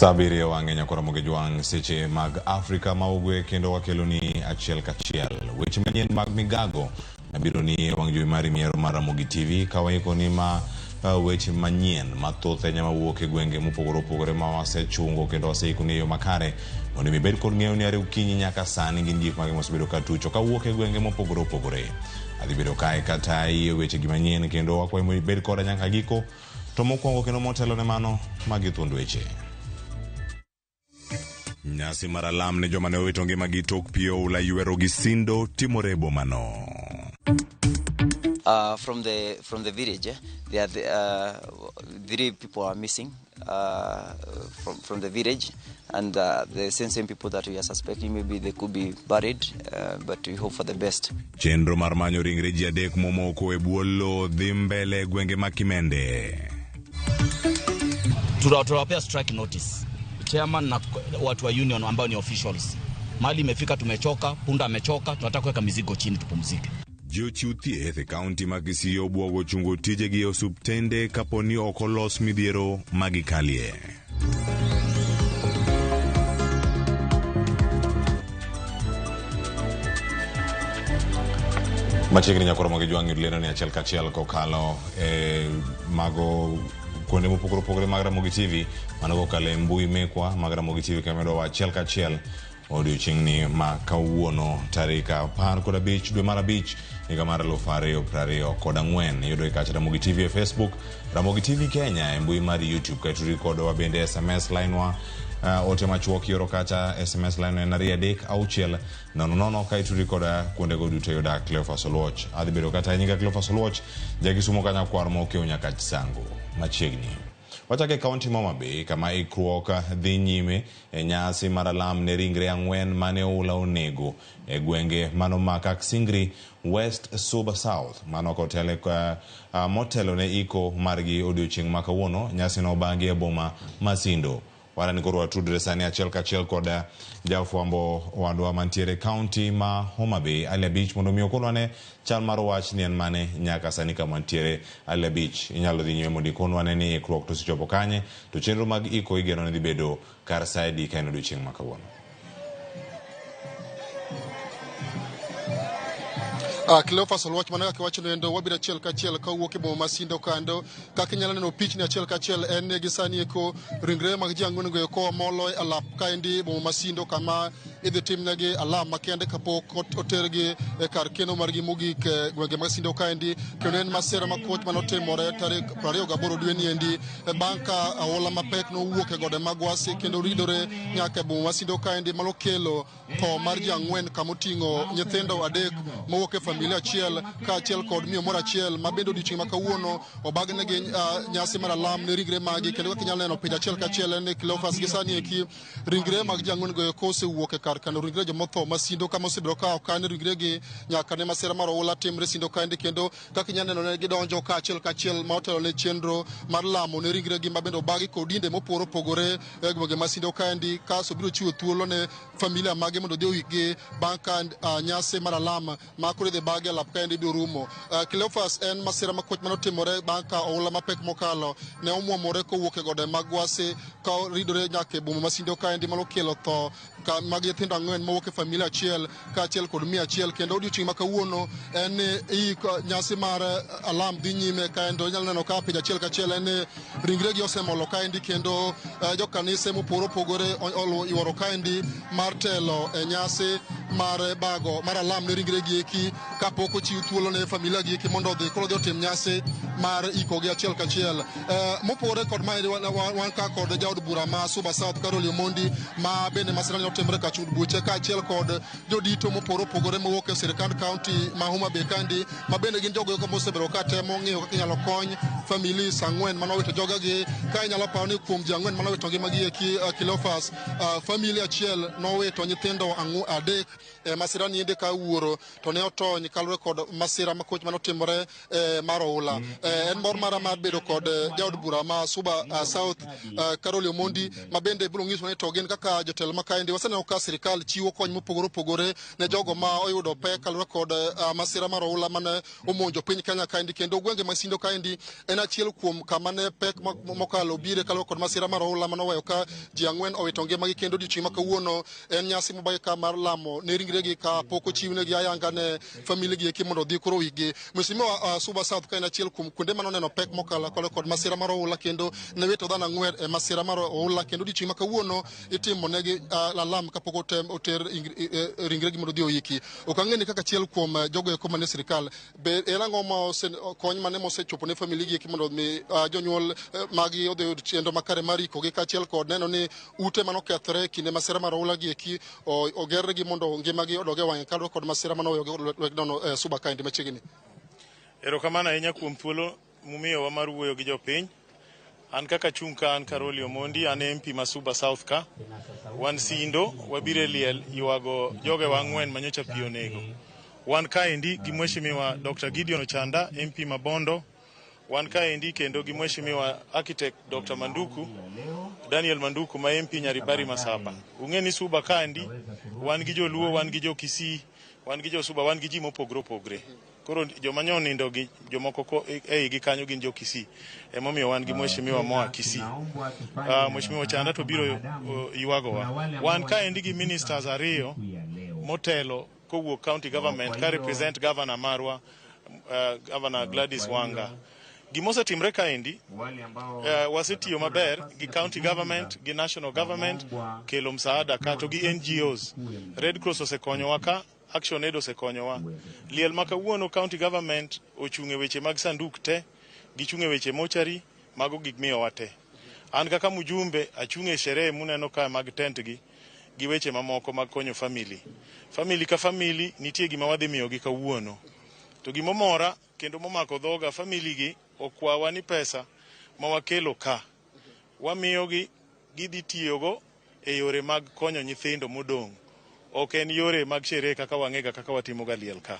Sa 7 wang'e nyakora Jwang' seche mag Afrika ma ugwe kendo wakeloni achiel kachiel weche manyien mag migago mabiro ni e wang' jowi mari miero mar Ramogi TV ka waikoni ma weche manyien mathoth ahinya mawuok e gwenge mopogore opogore ma wasechungo kendo waseikoni e yo makare mondo mi ibed kod ng'eyo ni are okinyi nyaka sani gin gik mage mosebedo ka tucho kawuok e gwenge mopogore opogore. Adhi bedo kae kata iye weche gi manyien kendo wakwayi mondo ibed koda nyaka giko. To mokwongo kendo motelo ne mano, magi thuond weche. Nyasi mar alam ne joma ne owito ngimagi tok pi oula ywero gi Sindo timore e bomano. From the village, there are three people are missing from the village, and the same people that we are suspecting, maybe they could be buried, but we hope for the best. Chenro mar manyo ringre ji adek momoko e bwo lowo dhi mbele e gwenge ma Kimende. Tunawapea strike notice, chairman na watu wa union ambao ni officials. Mahali imefika, tumechoka, punda amechoka, tunataka kuweka mizigo chini tupumzike. Jochiw thieth e kaunti ma Kisii obwogo chungo tijegi e osuptende kapo ni ok olos midhiero ma gikalie. Machiegni nyakoro mag jwang' yud lendo ni achiel kachiel kokalo e mago kuonde mopogore opogore mag Ramogi TV, mano kokalo e mbui mekwa mag Ramogi TV kamedowa achiel kachiel odiochieng'ni ma kawuono tarik 15 dwe mar 5 higa mar 2024. Iyudo kacha Ramogi TV e Facebook, Ramogi TV Kenya e mbui mar YouTube, kaeto ri kodwa bende SMS line wa, ote machuok ioro kacha SMS line en 23600, kaeto ri koda kuondego duto yuda Cleophas Oluoch. Adhi bedo kata nyinga Cleophas Oluoch jakisumo kanyakwar mokiewo nyaka Chisango machiegni. Wachako e kaunti ma Homa Bay kama ikruok dhi nyime e nyasi mar alam ne ringre ang'wen mane oula onego e gwenge mano ma Kaksingri West Suba South. Mano kotele motelo ne iko margi odiochieng' ma kawuono. Nyasi no obagi e boma ma Sindo. Wadani koro watudre sani achiel kachiel kod jafwambo wadwa mantiere e kaunti ma Homa Bay, Ali Abich, mondo mi okonwa ne chal mar wach ni en mane nyaka sani kama wantiere. Ali Abich, inyalo dhi nyime mondo ikonwa ne ni ikruok to osechopo kanye, to chenro mag iko igeno ni dhi bedo kar sa adi ka en odiochieng' ma kawuono? Cleophas Oluoch, mana kaka iwacho nendo, wabiro achiel kachiel kawuok e boma ma Sindo kando kaka inyalo neno pichni achiel kachiel en ni gi sani eko ringre mag ji ang'wen go eko molo e alap kaendi e boma ma Sindo kama idhi timnegi alam makende kapok otergi e kar keno margi mogik e gwenge mag Sindo kaendi. Kendo en masira makoch manotimore tarik 28 dwe ni endi bang' ka aola mapek nowuok e gode mag Gwasi kendo ridore nyaka e boma ma Sindo kaendi manokelo tho mar ji ang'wen kamoting'o nyithindo adek mowuok e familia achiel kaachiel kod miyo moro achiel ma bende odiochieng' ma kawuono obagnegi nyasi mar alam ne ringre magi. Kendo kaka inyalo neno picha achiel kachiel en ni Cleophas gi sani eki ringre mag ji ang'wen go eko osewuok e kar kano ringre jomotho ma Sindo kama osebedo ka okan ringregi nyaka ne masira mar oula timre Sindo kaendi. Kendo kaka inyalo neno ne gidonjo kaachiel kachiel ma otelo ne chenro mar lamo ne ringregi ma bende obagi kod dinde mopogore opogore e gwenge ma Sindo kaendi, kasto biro chiwo thuolo ne familia mage mondo odhi oikgi bang' ka nyasi mar alam ma koro idhi bagi e alap kaendi biro rumo. Cleophas, en masira makoch manotimore bang' ka oula mapek mokalo ne omwomore kowuok e gode mag Gwasi ka ridore nyaka e boma ma Sindo kaendi manokelo tho ka mag nyithindo ang'wen mowuok e familia achiel kaachiel kod miyo achiel. Kendo odiochieng' ma kawuono en ni iko nyasi mar alam dhi nyime kaendo inyalo neno ka picha achiel kachiel en ni ringregi osemolo kaendi kendo jokanise mopogore opogore oyuoro kaendi mar telo e nyasi mar bago mar alam ne ringregi eki kapok ochiw thuolo ne familia gi eki mondo odhi koro odhi otim nyasi mar ikogi achiel kachiel. Mopogore kod maendi wan ka kod jaod bura ma Suba South Carol Omondi ma bende masira ni otimore ka chud buche kaachiel kod jodito mopogore opogore mowuok e sirkand kaunti ma Homa Bay kaendi ma bende gin jogo eko mosebedo ka temo ng'iyo kaka inyalo kony families ang'wen manowito jogegi ka inyalo paro ni kuom ji ang'wen manowito ngimagi eki, Cleophas, familia achiel nowito nyithindo adek. e masira niende ka wuoro to ne otony kaluwore kod masira makoch manotimore mar oula. En mor mara mar bedo kod jaod bura ma Suba South, Carol Omondi, ma bende biro nyiso ni to gin kaka jotelo ma kaendi waseneno ka sirikal chiwo kony mopogore opogore ne jogo ma oyudo pek kaluwore kod masira mar oula mane omonjo piny Kenya kaendi, kendo gwenge ma Sindo kaendi en achiel kuom kama ne pek mokalo bire kaluwore kod masira mar oula manoweyo ka ji 4 owito ngimagi. Kendo odiochieng' ma kawuono en nyasi mobagi ka mar lamo ne ringregi ka pok ochiwnegi ayanga ne famili gi eki mondo odhi koro wigi. Mheshimiwa, Suba South ka en achiel kuom kuonde manoneno pek mokalo kaluwore kod masira mar oula kendo ne wito dhano 4 e masira mar oula, kendo odiochieng' ma kawuono itimo negi alam kapok oter ringregi mondo odhi oiki. Ok ang'e ni kaka achiel kuom jogo eko manie sirikal, be en ang'o ma kony mane mosechopo ne famili gi eki mondo mi jonyuol magi odhi oyud chenro makare mar ikogi, kaachiel kod neno ni ute manokethore e kinde masira mar oula gi eki ogergi mondo ngimagi odog e wang'e kaluwore kod masira manoweyo lwet nono Suba kaendi machiegni. Erokamano ahinya kuom thuolo mumiyowa mar wuoyo gi jopiny. An kaka chung' ka an Caroli Omondi, an MP ma Suba South ka. Wan Sindo, wabiro e liel ywago jogewa 4 manyocha pi onego. Wan kaendi gi Mheshimiwa Dr. Gideon Ochanda, MP ma Bondo. Wan kaendi kendo gi Mheshimiwa Architect Dr. Manduku, Daniel Manduku ma MP Nyaribari Masaba. Ung'e ni Suba kaendi wan gi Joluo, wan gi Jo-Kisii, wan gi Jo-Suba, wan gi ji mopogore opogore. Koro joma nyo onindo gi jomoko ko e igi kanyo gin jo Kisii. Emomiyo wan gi mheshimiwa moa Kisii. Mheshimiwa Ochanda to biro ywagowa. Wan kaendi gi ministers 2 motelo kowuok county government ka represent governor marwa, Governor Gladys Wanga. Gimosetimre kaendi, wasetiyo maber gi county government gi national government kelo msaada ka to gi NGOs. Red Cross osekonyowa ka, Action Aid osekonyowa. Liel ma kawuono county government ochung' e weche mag sanduk te, gichung' e weche mochari, mago gik miyowa te. An kaka mjumbe achung' e sherehe muneno ka mag tent gi weche mamoko mag konyo family. Family ka family nitie gima wadhi miyogi kawuono. To gimomora kendo momako dhoga, family gi okwawa ni pesa ma wakelo ka wamiyogi gidhi tiyogo e yore mag konyo nyithindo modong'. Ok en yore mag sherehe kaka wang'ega kaka watimoga liel ka.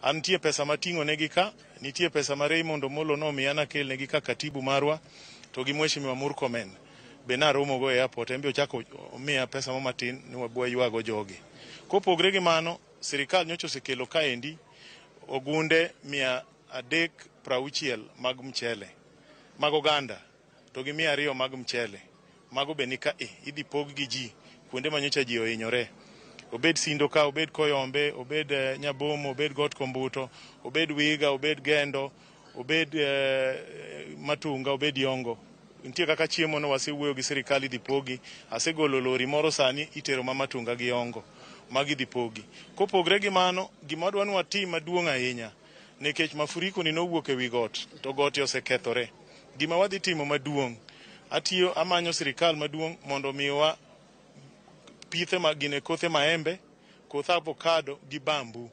An nitie pesa mating'o negi ka, nitie pesa ma Raymond Omolo nomiya nakelnegi ka katibu marwa, to gi Mheshimiwa Murkomen be naromogo e airport, en be ochako omiya pesa mo matin ni wabwa ywago jogi. Kopogre gi mano, sirikal nyocha osekelo kaendi ogunde 360 mag mchele, mag oganda, to gi 200 mag mchele. Mago be nika e, idhi pog gi ji kuonde ma nyocha ji ohinyore. Obed Sindo ka, obed Koyombe, obed Nyabomo, obed Got Kombuto, obed Wiga, obed Gendo, obed Matunga, obed Yongo. Nitie kaka chiemo no wasewuoyo gi sirikal idhi pogi. Asegolo lori moro sani itero ma Matunga gi Yongo. Magi idhi pogi. Kopogre gi mano, gima wadwa ni watim maduong' ahinya, nikech mafuriko ni nowuok ewi got, to gote osekethore. Gima wadhi timo maduong', atiyo amanyo sirikal maduong' mondo omiwa pithe ma gine kothe maembe, koth avocado gi bamboo.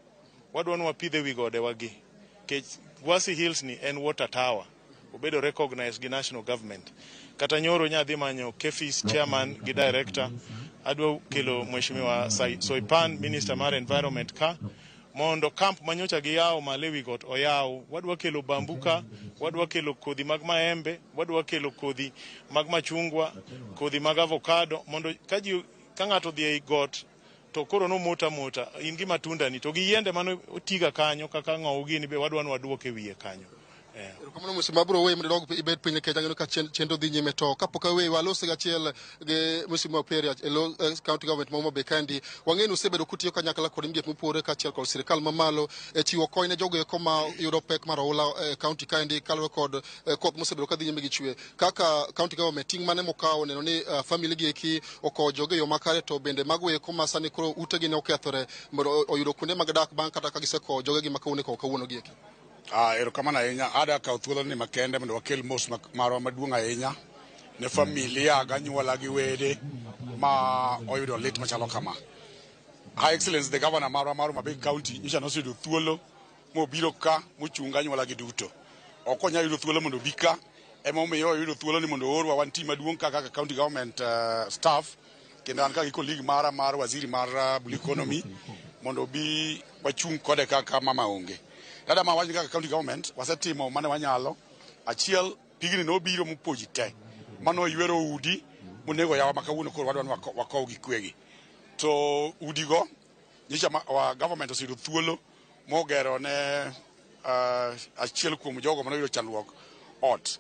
Wadwa ni wapidh ewi godewa gi. Kech Gwasi Hills ni en water tower. Obedo recognized gi national government. Kata nyoro nyadhi manyo KEPHIS chairman gi director. Adwa kelo Mheshimiwa Soipan, Minister mar Environment ka, mondo camp manyocha giyawo malo ewi got oyaw. Wadwa kelo bamboo ka, wadwa kelo kodhi mag maembe, wadwa kelo kodhi mag machungwa, kodhi mag avocado, mondo ka ji ka ng'ato odhi ei got to koro nomota mota in gi matunda ni to gi yiende mane otiga kanyo kaka ng'owu gini be wadwa ni waduok e wiye kanyo. Erokamano Mheshimiwa, abiro weyi mondo idog ibed piny nikech ang'eyo ka chenro dhi nyime. To kapok aweyi, walose gachiel gi Mheshimiwa Perry e lo county government ma Homa Bay kaendi. Wang'eyo ni usebedo kutiyo kanyakla kod migepe mopogore kaachiel kod sirikal mamalo e chiwo kony ne jogo eko ma yudo pek mar oula e county kaendi kaluwore kod koth mosebedo kadhi nyime gi chwe. Kaka county government, ting' mane mokawo neno ni family gi eki okowo joge e yo makare, to bende mago eko ma sani koro utegi ne okethore mondo oyudo kuonde mag dak bang' kata ka gisekowo jogegi ma kawuono ikowo kawuono gi eki. Erokamano ahinya. Ada kawo thuolo ni makende mondo wakel mos marwa maduong' ahinya ne familia gi anyuola gi wede ma oyudo lit machalo kama. High Excellency the Governor marwa mar Homa Bay County nyocha noseyudo thuolo mobiro ka mochung' anyuola gi duto. Ok onyal yudo thuolo mondo obi ka, emomiyo oyudo thuolo ni mondo oorwa wan team maduong' ka kaka county government staff, kendo an ka gi colleague mara mar waziri mar blue economy Mondo obi wachung' kode kaka mama onge. Dada ma wach kaka county government wasetimo mane wanyalo. Achiel pigni nobiro mopuo ji te. Mano ywero udi monego yawa ma kawuono koro wadwa ni wakow gi kwegi. To udigo nyicha wa government oseyudo thuolo mogero ne achiel kuom jogo manoyudo chandruok ot.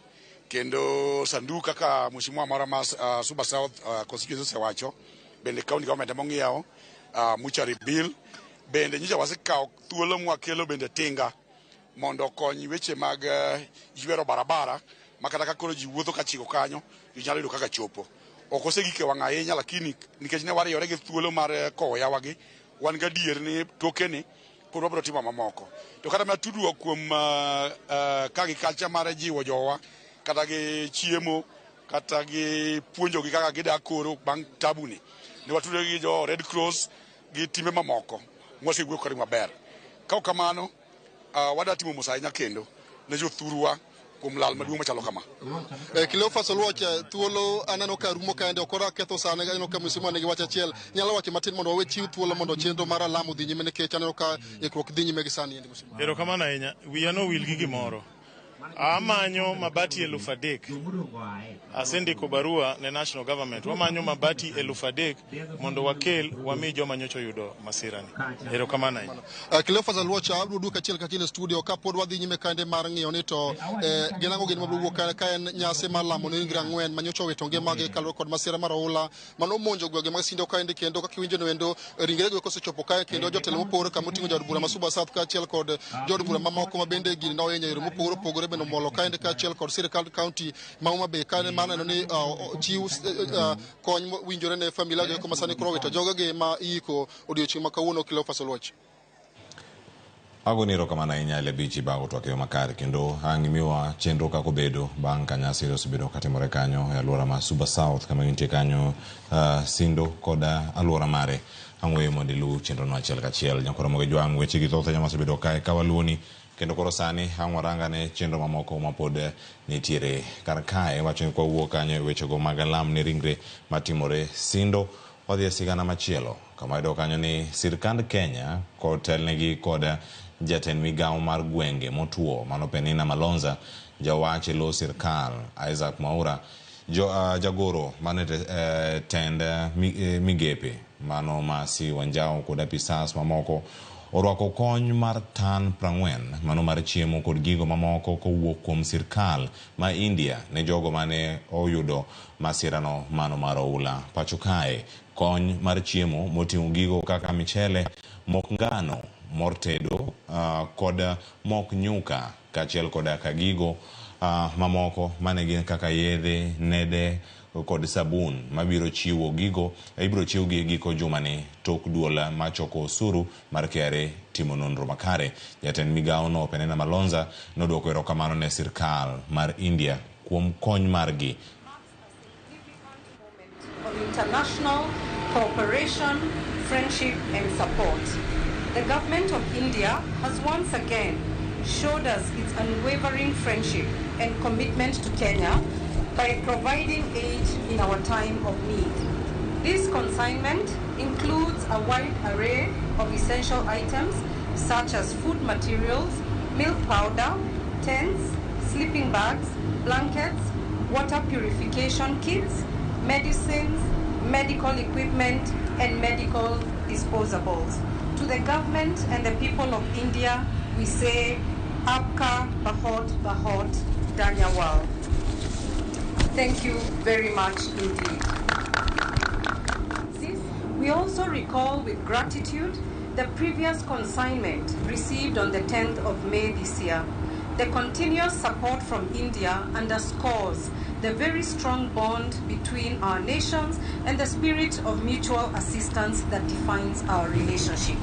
Kendo sanduk kaka mheshimiwa mara ma Suba South constituency osewacho, bende county government ema ong'iewo mortuary bill. Bende nyocha wasekawo thuolo mwakelo bende tinga mondo okony weche mag ywero barabara ma kata ka koro ji wuotho kachiko kanyo ji nyalo yudo kaka chopo. Ok osegik e wang' ahinya lakini nikech ne wariyore gi thuolo mar kowo yawagi wan gadier ni tokeni pod wabiro timo mamoko. To kata mana tudruok kuom ka gi culture mar jiwo jowa kata gi chiemo kata gi puonjogi kaka gidak koro bang' tabuni ne watudore gi jo Red Cross gi timbe mamoko mwasewuoyo kodgi maber. Ka ok kamano wadwa timo mos ahinya kendo ne jothurwa kuom lal maduong' machalo kama. Cleophas Oluoch, thuolo aneno ka rumo kaende ok ora ketho sane aneno ka mheshimiwa nigi wach achiel nyalo wacho matin mondo wawe chiw thuolo mondo chenro mar alam odhi nyime nikech aneno ka ikruok dhi nyime gi sani endi mheshimiwa. Erokamano ahinya. Wiya nowil gi gimoro. Amanyo mabati 3,000. Asendiko barua ne national government. Wamanyo mabati 3,000 mondo wakel wami joma nyocha oyudo masirani. Erokamano ahinya. Cleophas Oluoch abiro duoko achiel kachiel e studio kapod wadhi nyime kande mar ng'iyo ni to gin ang'o gini mabiro wuok ka en nyasi mar lamo ne ringre ang'wen ma nyocha owito ngimagi kaluwore kod masira mar oula manomonjo gwenge mag Sindo kaendi kendo kaka iwinjo noendo ringre go kosechopo kae kendo jotelo mopogore kama oting'o jaod bura ma Suba South kaachiel kod jood bura mamoko ma bende gini nohinyo e yore mopogore opogore bende omolo kaendi kaachiel kod sirikand county ma Homa Bay kane mar neno ni chiw kony mowinjore ne familia go eko ma sani koro owito jogegi ma iiko odiochieng' ma kawuono. Cleophas Oluoch. Agoni erokamano ahinya Lebichi bang' twak e yo makare kendo ang' imiwa chenro kaka obedo bang' ka nyasi osebedo katimore kanyo e alwora ma Suba South kama gintie kanyo Sindo kod alwora mare. Ang' weyo mondo iluw chenrono achiel kachiel. Nyakwar Ramogi Jwang' weche gi thoth ahinya masebedo kae ka waluwoni kendo koro sani ang' warangane chenro mamoko mapod nitiere kar kae. Wacho ni kwawuok kanyo e wechego mag alam ne ringre matimore Sindo, wadhi e sigana machielo kama wayudo kanyo ni sirkand Kenya kotelnegi kod jatend migawo mar gwenge motuo mano Penina Malonza, jawach e lo sirkal Isaac Mwaura, jagoro mane tend migepe mano Masi Wanjao kod apisas mamoko orwako kony mar tan 40 mano mar chiemo kod gigo mamoko kowuok kuom sirkal ma India ne jogo mane oyudo masirano mano mar oula. Pacho kae kony mar chiemo moting'o gigo kaka michele, mok ngano, mor tedo kod mok nyuka kaachiel koda ka gigo mamoko mane gin kaka yedhe, nede kod sabun mabiro chiwo gigo ibiro chiwgi giko jumani tok duol machoko osuru mar KRA timo nonro makare. Jatend migawo no Penina Malonza nodwoko erokamano ne sirkal mar India kuom kony margi. Of international cooperation, friendship and support. The government of India has once again showed us its unwavering friendship and commitment to Kenya by providing aid in our time of need. This consignment includes a wide array of essential items such as food materials, milk powder, tents, sleeping bags, blankets, water purification kits, medicines, medical equipment, and medical disposables. To the government and the people of India, we say, Aapka Bahut Bahut Dhanyawad. Thank you very much indeed. We also recall with gratitude the previous consignment received on the 10th of May this year. The continuous support from India underscores the very strong bond between our nations and the spirit of mutual assistance that defines our relationship.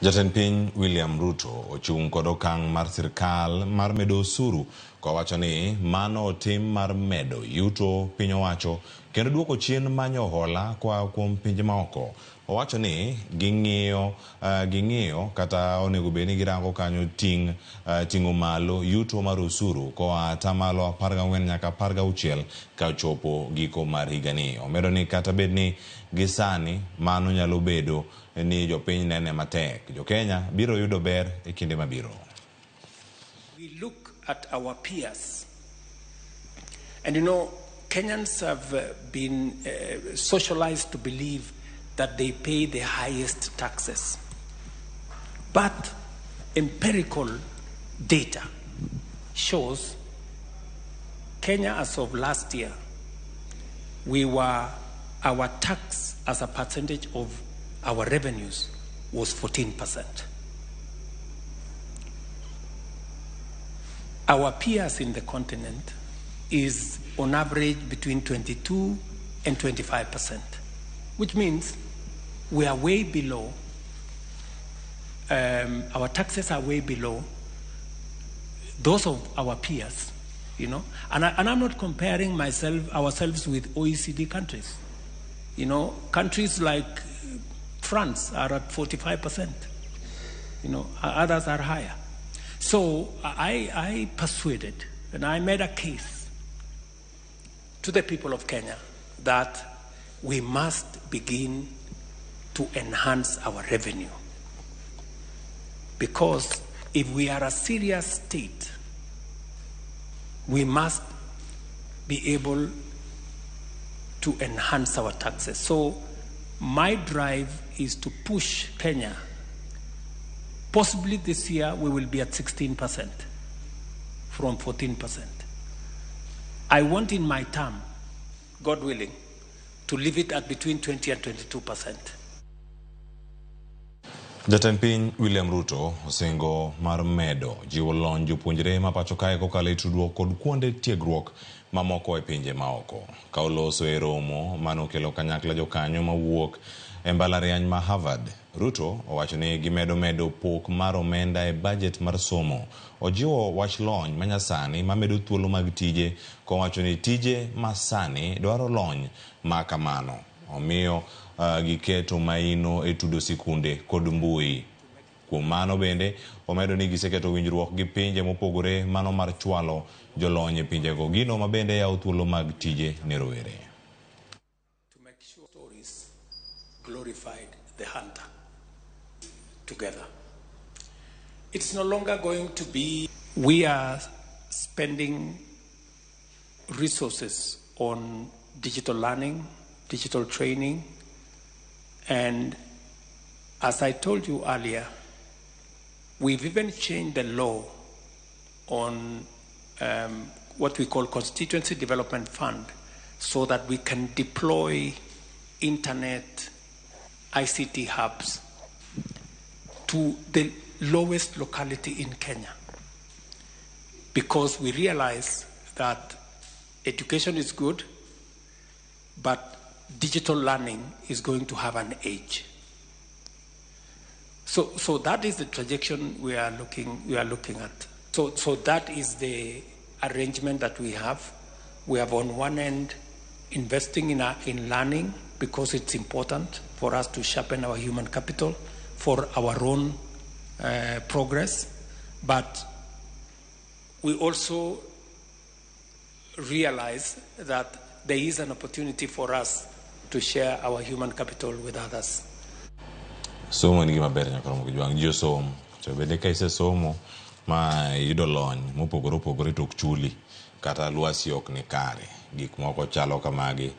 Jatend piny William Ruto ochung' kod okang' mar sirkal mar medo osuru Kowacho ni mano tim mar medo yuto piny owacho kendo duoko chien manyo hola koa kuom pinje maoko. Owacho ni ging'iyo ging'iyo kata onego bed ni girango kanyo ting' ting'o malo yuto mar osuru koa atamalo 14 nyaka 16 ka ochopo giko mar higani. Omedo ni kata bed ni gisani mano nyalo bedo ni jopiny nene matek. Jo-Kenya biro yudo ber e kinde mabiro. We look at our peers. And Kenyans have been socialized to believe that they pay the highest taxes. But empirical data shows Kenya, as of last year, our tax as a percentage of our revenues was 14%. Our peers in the continent is on average between 22 and 25%, which means we are way below, our taxes are way below those of our peers. And I'm not comparing ourselves with OECD countries. Countries like France are at 45%. Others are higher. So I persuaded and I made a case to the people of Kenya that we must begin to enhance our revenue. Because if we are a serious state, we must be able to enhance our taxes. So my drive is to push Kenya. Possibly this year we will be at 16% from 14%. I want in my term, God willing, to leave it at between 20 and 22%. Jatend piny William Ruto osingo mar medo jiwo lony jopuonjre ma pacho kae kokalo e tudruok kod kuonde tiegruok mamoko e pinje maoko. Ka oloso e romo manokelo kanyakla jokanyo mawuok e mbalariany ma Harvard, Ruto owacho ni gimedo medo pok mar omenda e bajet mar somo. Ojiwo wach lony manyasani mamedo thuolo mag tije kowacho ni tije masani dwaro lony ma kamano. Omiyo giketo maino e tudo sikunde kod mbui. Kuom mano bende omedo ni giseketo winjruok gi pinje mopogore mano mar chwalo jolony e pinjego gino ma bende yawo thuolo mag tije ne rowere. To make sure stories glorified the hunter together. It's no longer going to be we are spending resources on digital learning, digital training, and as I told you earlier, we've even changed the law on what we call Constituency Development Fund so that we can deploy internet ICT hubs to the lowest locality in Kenya. Because we realize that education is good, but digital learning is going to have an edge. So that is the trajectory we are looking at. So that is the arrangement that we have. We have on one end investing in learning because it's important for us to sharpen our human capital for our own progress, but we also realize that there is an opportunity for us to share our human capital with others. Somo en gima ber nyaka romo gi jwang' ji osomo to bende ka isesomo ma iyudo lony mopogore opogore to ok chuli kata lwasi ok ni kare gik moko chalo kamagi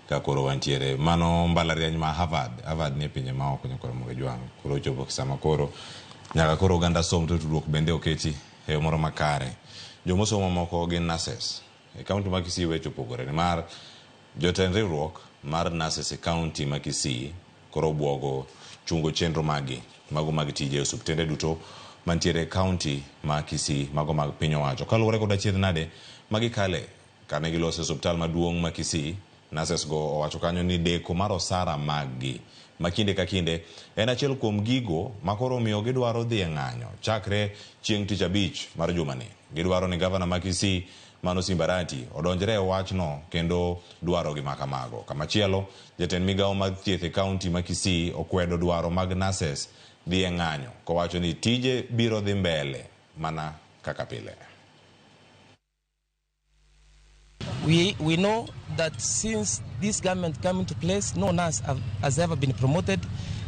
ka koro wantiere mano mbalariany ma Harvard. Harvard ni e pinje maoko nyaka romo gi jwang' koro ochopo sama koro nyaka koro oganda som to tudruok bende oketi e yo moro makare. Jomosomo moko gin nurses e kaunti ma Kisii. Weche opogore nimar jotend riwruok mar nurses e kaunti ma Kisii koro obwogo chungo chenro maggi mago mag tije e osiptende duto mantiere e kaunti ma Kisii mago mag piny owacho kaluwore kod achiedh nade magikale kane giloso e osiptal maduong' ma Kisii. Nurses go owacho kanyo ni deko mar osara mag-gi ma kinde ka kinde en achiel kuom gigo ma koro omiyo gidwaro dhi e ng'anyo chakre chieng' tich abich mar jumani. Gidwaro ni gavana ma Kisii Mano Simbarati odonjre e wachno kendo dwaro gi makamago. Kamachielo, jatend migawo mag thieth e kaunti ma Kisii okwedo dwaro mag nurses dhi e ng'anyo kowacho ni tije biro dhi mbele mana kaka pile. We know that since this government came into place, no nurse has ever been promoted,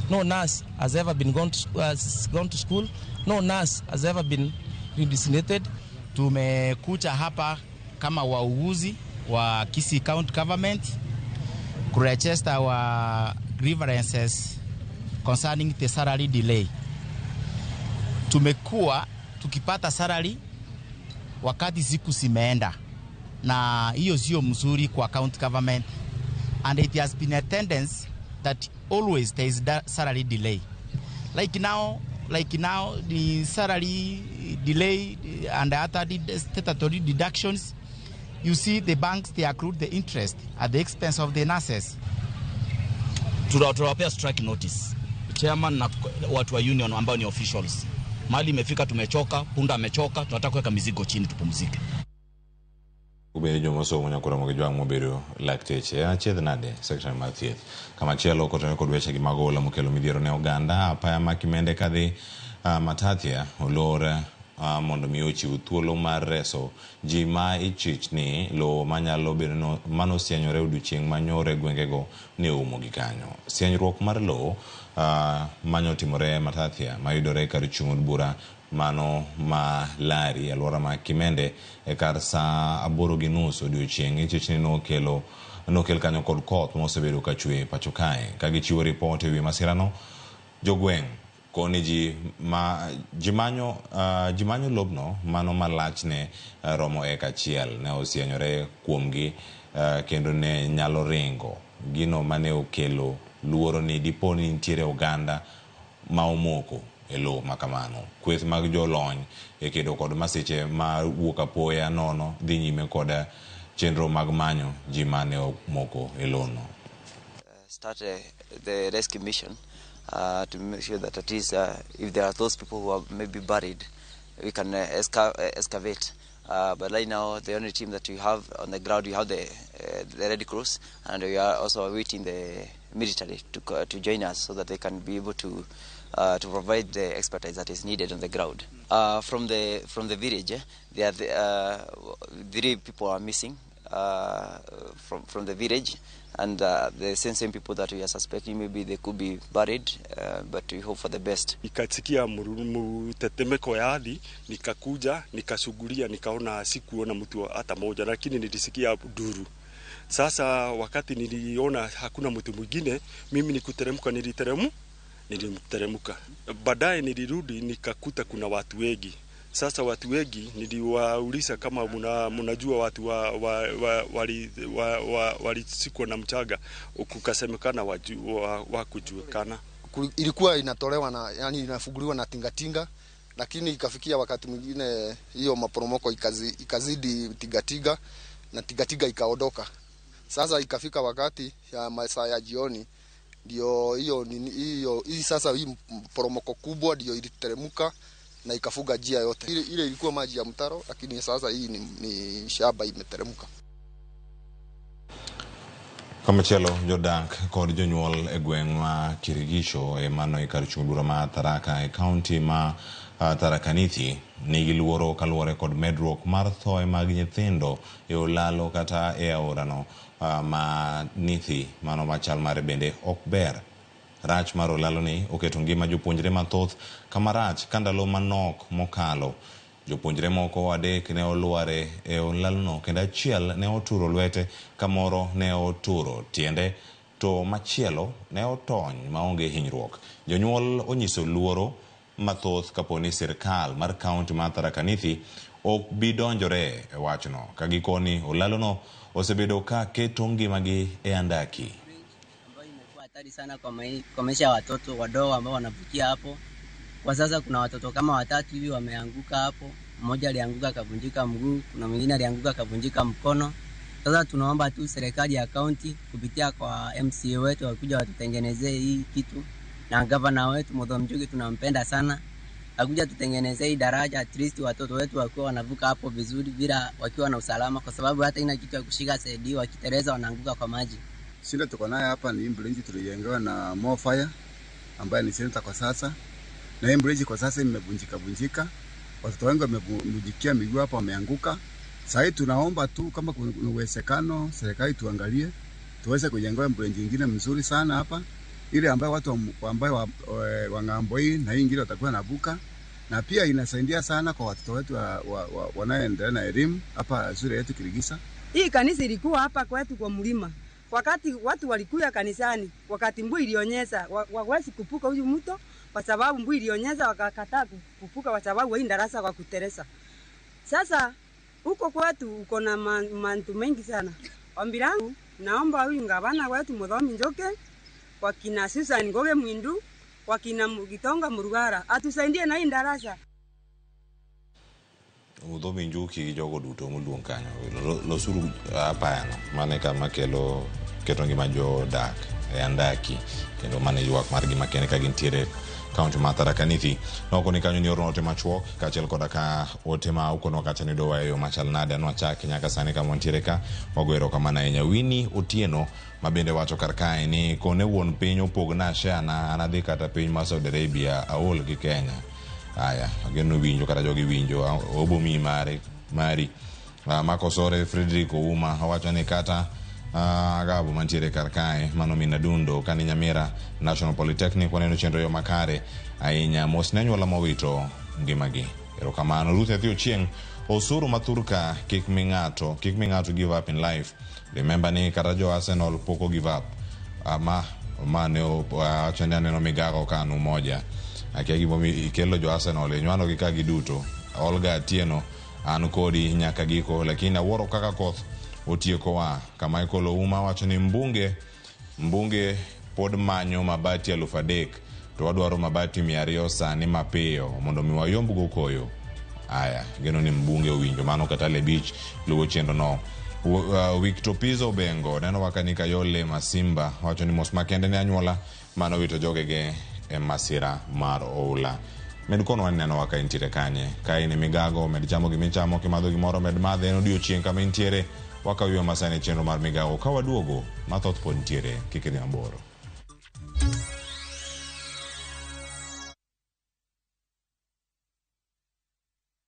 no nurse has ever been gone to school, no nurse has ever been redesignated. Tumekuja hapa kama wauguzi wa Kisii County Government kuregister our grievances concerning the salary delay. Tumekuwa tukipata salary wakati siku zimeenda, na hiyo sio mzuri kwa county government, and it has been a tendency that always there is that salary delay. Like now the salary delay and other statutory deductions, you see the banks, they accrue the interest at the expense of the nurses. Tunawapea strike notice, chairman na watu wa union ambao ni officials. Mahali imefika tumechoka, punda amechoka, tunataka kuweka mizigo chini tupumzike. Ubedo jomosomo nyakoro mogi jwang' mobedo lakteche achiedh nade sekta mar thieth. Kamachielo kotenore kod wechegi mag oula mokelo midhiero ne oganda, apaya ma Kimende kadhi Matathia olor mondo mi ochiw thuolo mar reso ji ma ichich ni lowo manyalo bedo manosienyore odiochieng' manyoro e gwengego ne oumogi kanyo. Sienyruok mar lowo manyotimore Matathia mayudore kar chung' od bura mano ma Lari alwora ma Kimende e kar saa 8:30 odiochieng' ichich ni nokel kanyo kod koth mosebedo ka chwe pacho kae. Ka gichiwo ripot ewi masirano, jogweng' koni ji manyo lobno mano ma lachne romo eka achiel ne osienyore kuomgi kendo ne nyalo ringo gino mane okelo luoro ni dipo ni nitiere oganda ma omoko e lowo makamano. Kweth mag jolony e kedo kod masiche ma wuok apoya nono dhi nyime kod chenro mag manyo ji mane omoko e lowono. Start the rescue mission to make sure that at least if there are those people who are maybe buried, we can excavate. But right now, the only team that we have on the ground, we have the Red Cross, and we are also awaiting the military to join us so that they can be able to provide the expertise that is needed on the ground. From the village, there are three people are missing from the village, and the same people that we are suspecting, maybe they could be buried, but we hope for the best. Nikasikia mtetemeko ya ardhi, nikakuja nikachungulia, nikaona sikuona mtu hata moja, lakini nilisikia nduru. Sasa wakati niliona hakuna mtu mwingine, mimi nikuteremka, niliteremka. Baadaye nilirudi nikakuta kuna watu wengi. Sasa watu wengi niliwauliza kama mnajua watu walizikwa na mchanga, kukasemekana wakujulikana. Ilikuwa inatolewa na yani inafunguliwa na tingatinga, lakini ikafikia wakati mwingine hiyo maporomoko ikazidi tingatinga na tingatinga ikaondoka. Sasa ikafika wakati ya masaa ya jioni ndio hiyo hiyo hii sasa hii poromoko kubwa ndio iliteremka na ikafunga njia yote. Ile ilikuwa maji ya mtaro, lakini sasa hii ni shamba imeteremka. Komachielo, jodak kod jonyuol e gweng' ma Kirigisho e mano e kar chung' bura ma Tharaka e kaunti ma Tharaka Nithi nigi luoro kaluwore kod medruok mar thoe mag nyithindo e olalo kata e aorano ma Nithi mano machal mare bende ok ber. Rach mar olalo ni oketo ngima jopuonjre mathoth kama rach ka ndalo manok mokalo. Jopuonjre moko adek ne olware e olalono kendo achiel ne oturo lwete ka moro ne oturo tiende to machielo ne otony maonge hinyruok. Jonyuol onyiso luoro mathoth kapo ni sirkal mar kaunti ma Tharaka Nithi ok bi donjore e wachno ka gikoni olalono osebedo ka keto ngimagi e andaki. Ambayo imekuwa hatari sana kwa maisha ya watoto wadogo ambao wanavukia hapo. Kwa sasa kuna watoto kama watatu hivi wameanguka hapo. Mmoja alianguka akavunjika mguu, kuna mwingine alianguka akavunjika mkono. Sasa tunaomba tu serikali ya kaunti kupitia kwa MCA wetu wakuja watutengenezee hii kitu, na gavana wetu Muthomi Njuki tunampenda sana, akuja tutengenezee hii daraja, at least watoto wetu wakiwa wanavuka hapo vizuri bila wakiwa na usalama, kwa sababu hata ina kitu ya kushika saidi, wakiteleza wanaanguka kwa maji. Shida tuko nayo hapa ni hii bridge tulijengewa na Mofire ambaye ni senator kwa sasa, na hii bridge kwa sasa imevunjika vunjika, watoto wengi wamevunjikia miguu hapa, wameanguka. Sasa hii tunaomba tu kama kuna uwezekano serikali tuangalie tuweze kujengewa bridge nyingine mzuri sana hapa, ile ambayo watu ambao wa ng'ambo hii na hii ingine watakuwa navuka, na pia inasaidia sana kwa watoto wetu wanaoendelea na elimu hapa shule yetu Kirigisa. Hii kanisa ilikuwa hapa kwetu kwa mlima. Wakati watu walikuja kanisani, wakati mvua ilionyesha, wawezi kupuka huyu mto kwa sababu mvua ilionyesha, wakakataa kupuka kwa sababu hii darasa kwa kuteresa. Sasa huko kwetu uko na mantu mengi sana. Ombi langu naomba huyu gavana wetu Muthomi Njuki, wakina Susan Ngoge Mwindu, wakina Gitonga Murugara atusaidie na hii darasa. Muthomi Njuki gi jogo duto moluong kanyo losuru apayano mane kama kelo keto ngima jodak e andaki kendo mane ywak margi makende ka gintiere kaunti ma Tharaka Nithi. Nokoni kanyo ni orno ote machuok kaachiel koda ka ote ma ukonwa kacha ni dowa e yo machal nade. An wachaki nyaka sani kama wantiere ka wago erokamano ahinya. Winnie Otieno ma bende wacho kar kae ni kone wuon piny opogna share na an adhi kata piny ma Saudi Arabia aol gi Kenya. Aya, ageno winjo kata jogi winjo obo mi mari. Makosore Frederick Ouma owacho ni kata Agabo mantiere kar kae mano Minadundo kani Nyamira National Polytechnic waneno chenro yo makare ahinya. Mos ne anyuola mowito ngimagi. Erokamano. Ruth Nyathi Ochieng, osuru mathurka kik mi ng'ato give up in life. Remember ni kata jo Arsenal pok give up. Ma ne owacho ni aneno migago kanu moja. Akia gimomiyo ikelo jo Arsenal e nywano gi ka giduto. Olga Atieno an kodi nyaka giko, lakini awuoro kaka koth otiekowa. Ka Michael Ouma wacho ni mbunge pod manyo mabati 3,000 to wadwaro mabati 200 sani mapiyo mondo mi wayombgo koyo. Aya, geno ni mbunge owinjo mano. Katale Beach luwo chenro no. Victor Pizzo Bengo neno wakanika Yole Masimba wacho ni mos makende ne anyuola mano wito jogege e masira mar oula. Med kono waneno waka intiere kanye. Ka in e migago, med chamo gimichamo, kimadho gimoro, med madhe. En odiochieng' kama intiere wakawiwa masani chenro mar migago. Ka waduogo, mathoth pod nitiere, kik idhi mabor.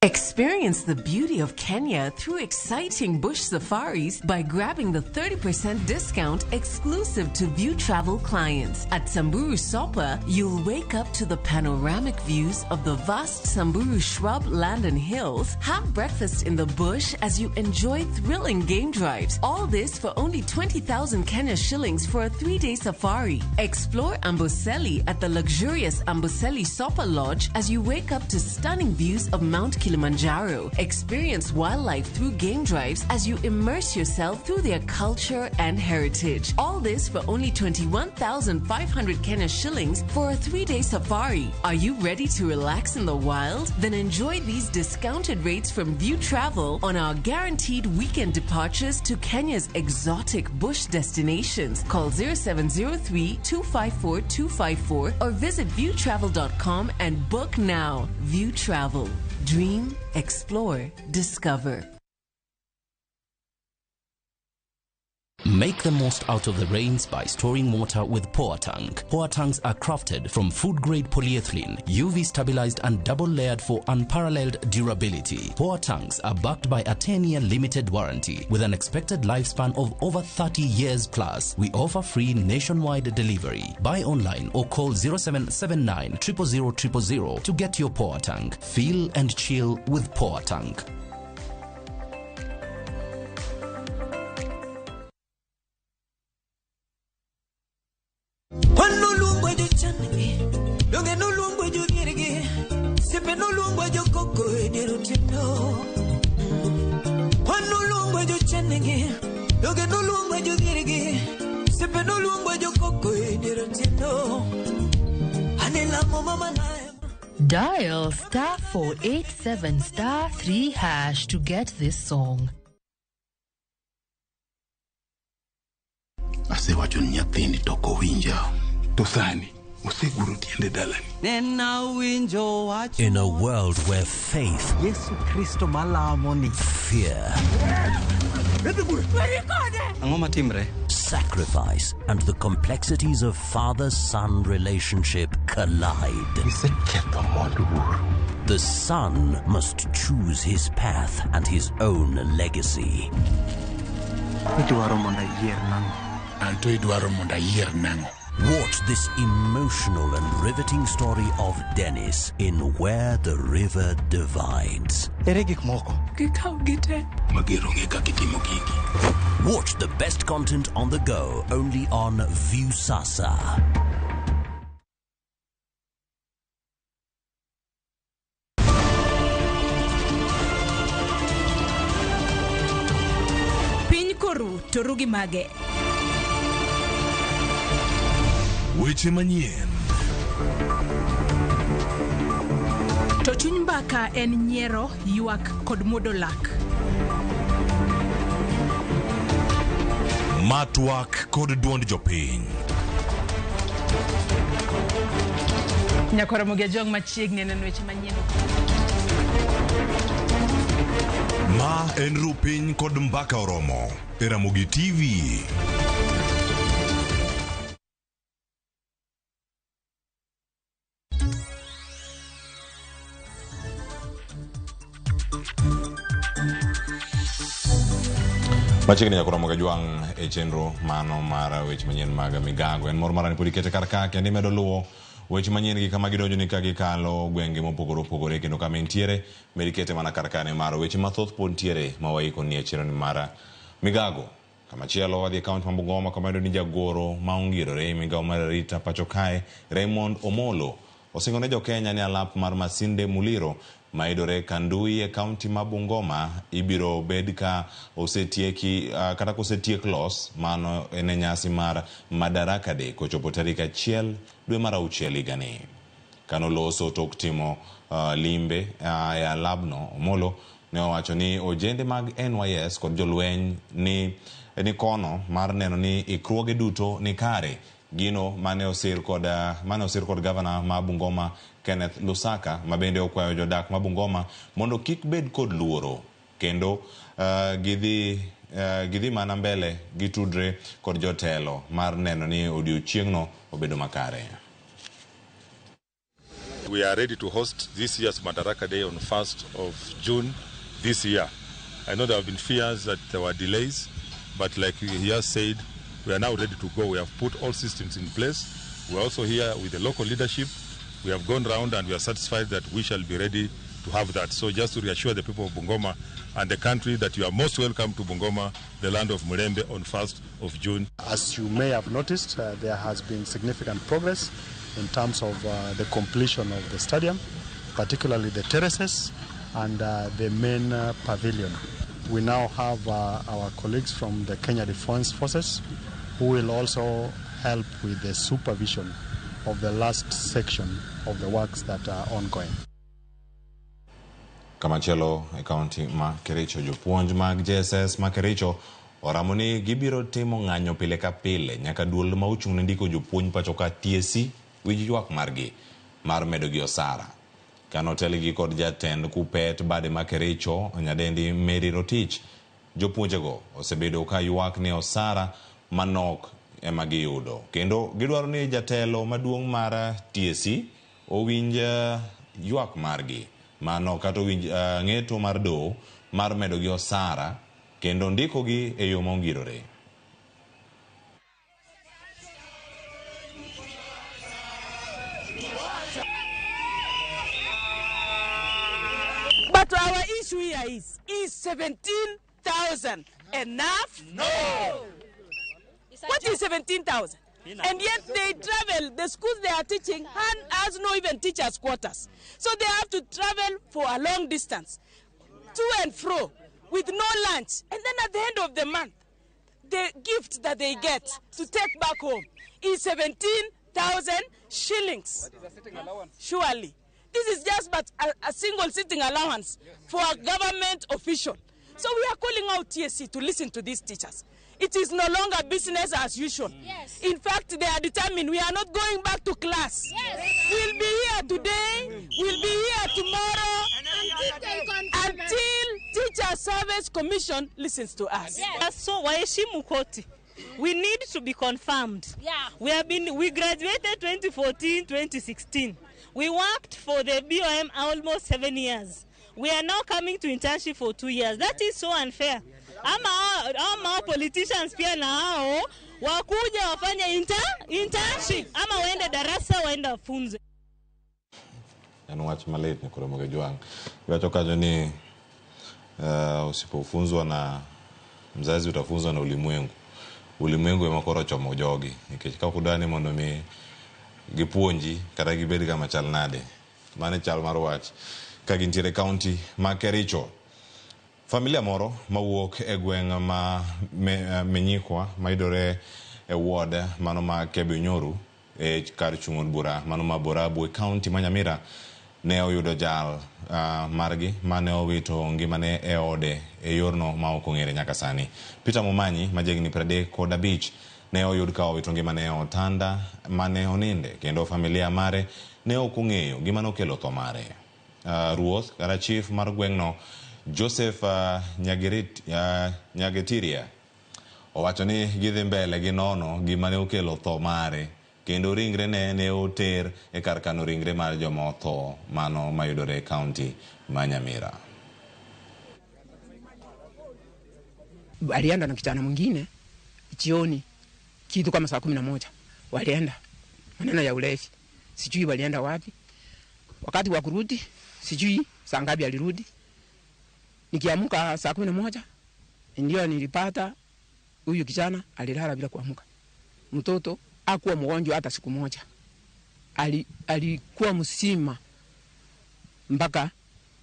Experience the beauty of Kenya through exciting bush safaris by grabbing the 30% discount exclusive to View Travel clients. At Samburu Sopa, you'll wake up to the panoramic views of the vast Samburu shrub land and hills, have breakfast in the bush as you enjoy thrilling game drives. All this for only 20,000 Kenya shillings for a 3-day safari. Explore Amboseli at the luxurious Amboseli Sopa Lodge as you wake up to stunning views of Mount Kilimanjaro. Experience wildlife through game drives as you immerse yourself through their culture and heritage. All this for only 21,500 Kenya shillings for a 3-day safari. Are you ready to relax in the wild? Then enjoy these discounted rates from View Travel on our guaranteed weekend departures to Kenya's exotic bush destinations. Call 0703 254 254 or visit viewtravel.com and book now. View Travel. Dream, explore, discover. Make the most out of the rains by storing water with Poa Tank. Poa Tanks are crafted from food-grade polyethylene, UV stabilized and double-layered for unparalleled durability. Poa Tanks are backed by a 10-year limited warranty with an expected lifespan of over 30 years plus. We offer free nationwide delivery. Buy online or call 0779 000 000 to get your Poa Tank. Feel and chill with Poa Tank. Dial *487 *3# to get this song. Asewacho ni nyathini to ok owinja. To sani oseguro tiende dalani. In a world where faith, Yesu Kristo malamo ni fear, Ang'o matimre? sacrifice, and the complexities of father-son relationship collide. Iseketho mwandu wuoru. The son must choose his path and his own legacy. Idwaro mondo ayier nang'o? Anto idwaro mondo ayier nang'o? Watch this emotional and riveting story of Dennis in Where the River Divides. Ere gik moko? Gikaw gite. Mager onge kaka itimo gigi. Watch the best content on the go only on Viusasa. Piny koru to ru gi mage. Weche manyien. To chuny mbaka en nyiero, ywak kod muodo lak. Ma twak kod duond jopiny. Nyakwar Ramogi Ajwang' machiegni neno weche manyien. Ma en ru piny kod mbaka oromo e Ramogi TV. Machiegni nyaka Ramogi Ajwang' e chenro mano mar weche manyien mag migago. En mor mara ni pod ikete kar ka kendo imedo luwo weche manyien gi kama gidonjo ni ka gikalo gwenge mopogore opogore kendo kama entiere med ikete mana kar kane mar weche mathoth pod ntiere ma waiko ni e chenro ni mar migago. Kamachielo wadhi e kaunti ma Bungoma kama iyudo ni jagoro ma ongirore e migawo mar arita pacho kae Raymond Omolo osingo ne jokenya ni alap mar Masinde Muliro mayudore Kandui e kaunti ma Bungoma ibiro bed ka osetieki kata kosetiek los mano en e nyasi mar Madaraka Day kochopo tarik 1 dwe mar 6 higani. Kanoloso tok timo limbe e alabno, Omolo ne owacho ni ojende mag NYS kod jolweny ni kono mar neno ni ikruoge duto ni kare. Gino mane osir kod gavana ma Bungoma Kenneth Lusaka ma bende okwayo jodak ma Bungoma mondo kik bed kod luoro kendo gidhi mana mbele gitudre kod jotelo mar neno ni odiochieng'no obedo makare. We are ready to host this year's Madaraka Day on 1st of June this year. I know there have been fears that there were delays, but like he has said, we are now ready to go. We have put all systems in place. We are also here with the local leadership. We have gone round and we are satisfied that we shall be ready to have that. So just to reassure the people of Bungoma and the country that you are most welcome to Bungoma, the land of Mulembe, on 1st of June. As you may have noticed, there has been significant progress in terms of the completion of the stadium, particularly the terraces and the main pavilion. We now have our colleagues from the Kenya Defence Forces who will also help with the supervision of the last section of the works that are ongoing. Kamachielo e kaunti ma Kericho, jopuonj mag JSS ma Kericho oramo ni gibiro timo ng'anyo pile ka pile nyaka duol ma ochung' ne ndiko jopuonj pacho ka TSC winj ywak margi mar medo gi osara. Kanotelgi kod jatend kupet bade ma Kericho nyadendi Mary Rotich, jopuonjego osebedo ka ywak ni osara manok ema giyudo kendo gidwaro ni jatelo maduong' mar TSC owinj ywak margi mano kata owinj ng'eto mar doho mar medo gi osara kendo ndiko gi e yo mongirore. But our issue here is 17,000 enough? No! What is 17,000? And yet they travel, the schools they are teaching has no even teachers' quarters. So they have to travel for a long distance, to and fro, with no lunch. And then at the end of the month, the gift that they get to take back home is 17,000 shillings. What is a sitting allowance? Surely. This is just but a single sitting allowance for a government official. So we are calling out TSC to listen to these teachers. It is no longer business as usual. Yes. In fact, they are determined. We are not going back to class. Yes. We'll be here today, we'll be here tomorrow, until Teacher Service Commission listens to us. Yes. So, waheshimu koti. We need to be confirmed. Yeah. We graduated 2014, 2016. We worked for the BOM almost 7 years. We are now coming to internship for 2 years. That is so unfair. Ama politicians pia na hao wakuja wafanye internship ama waende darasa waende wafunze. En wach malit ni koro Jwang'. Iwacho kanyo ni usipofunzwa na mzazi utafunzwa na ulimwengu. Ulimwengu ema koro chomo jogi. Nikech ka ok udani mondo mi gipuonji kata gibed kama chal nade. Mano chal mar wach ka gintiere kaunti ma Kericho. Familia moro mawuok e gweng' ma Menyikwa mayudore e ward mano ma Kebinyuru e kar chung' od bura mano ma Borabu e kaunti ma Nyamira ne oyudo jal margi mane owito ngimane e ode e yorno ma ok ong'ere nyaka sani. Peter Momanyi ma jahigni 35 ne oyud ka owito ngimane e otanda mane oninde kendo familia mare ne ok ong'eyo gima nokelo tho mare. Ruoth kata chief mar gweng'no Joseph Nyagetiria owacho ni gidhi mbele gi nono gima ne okelo tho mare kendo ringre ne oter e kar kano ringre mar joma otho mano mayudore e kaunti ma Nyamira. Alienda na kijana mwingine jioni kitu kama saa 11 walienda maneno ya ulevi, sijui walienda wapi. Wakati wa kurudi sijui saa ngapi alirudi. Nikiamka saa 11 ndio nilipata huyu kijana alilala bila kuamka. Mtoto hakuwa mgonjwa hata siku moja. Alikuwa mzima mpaka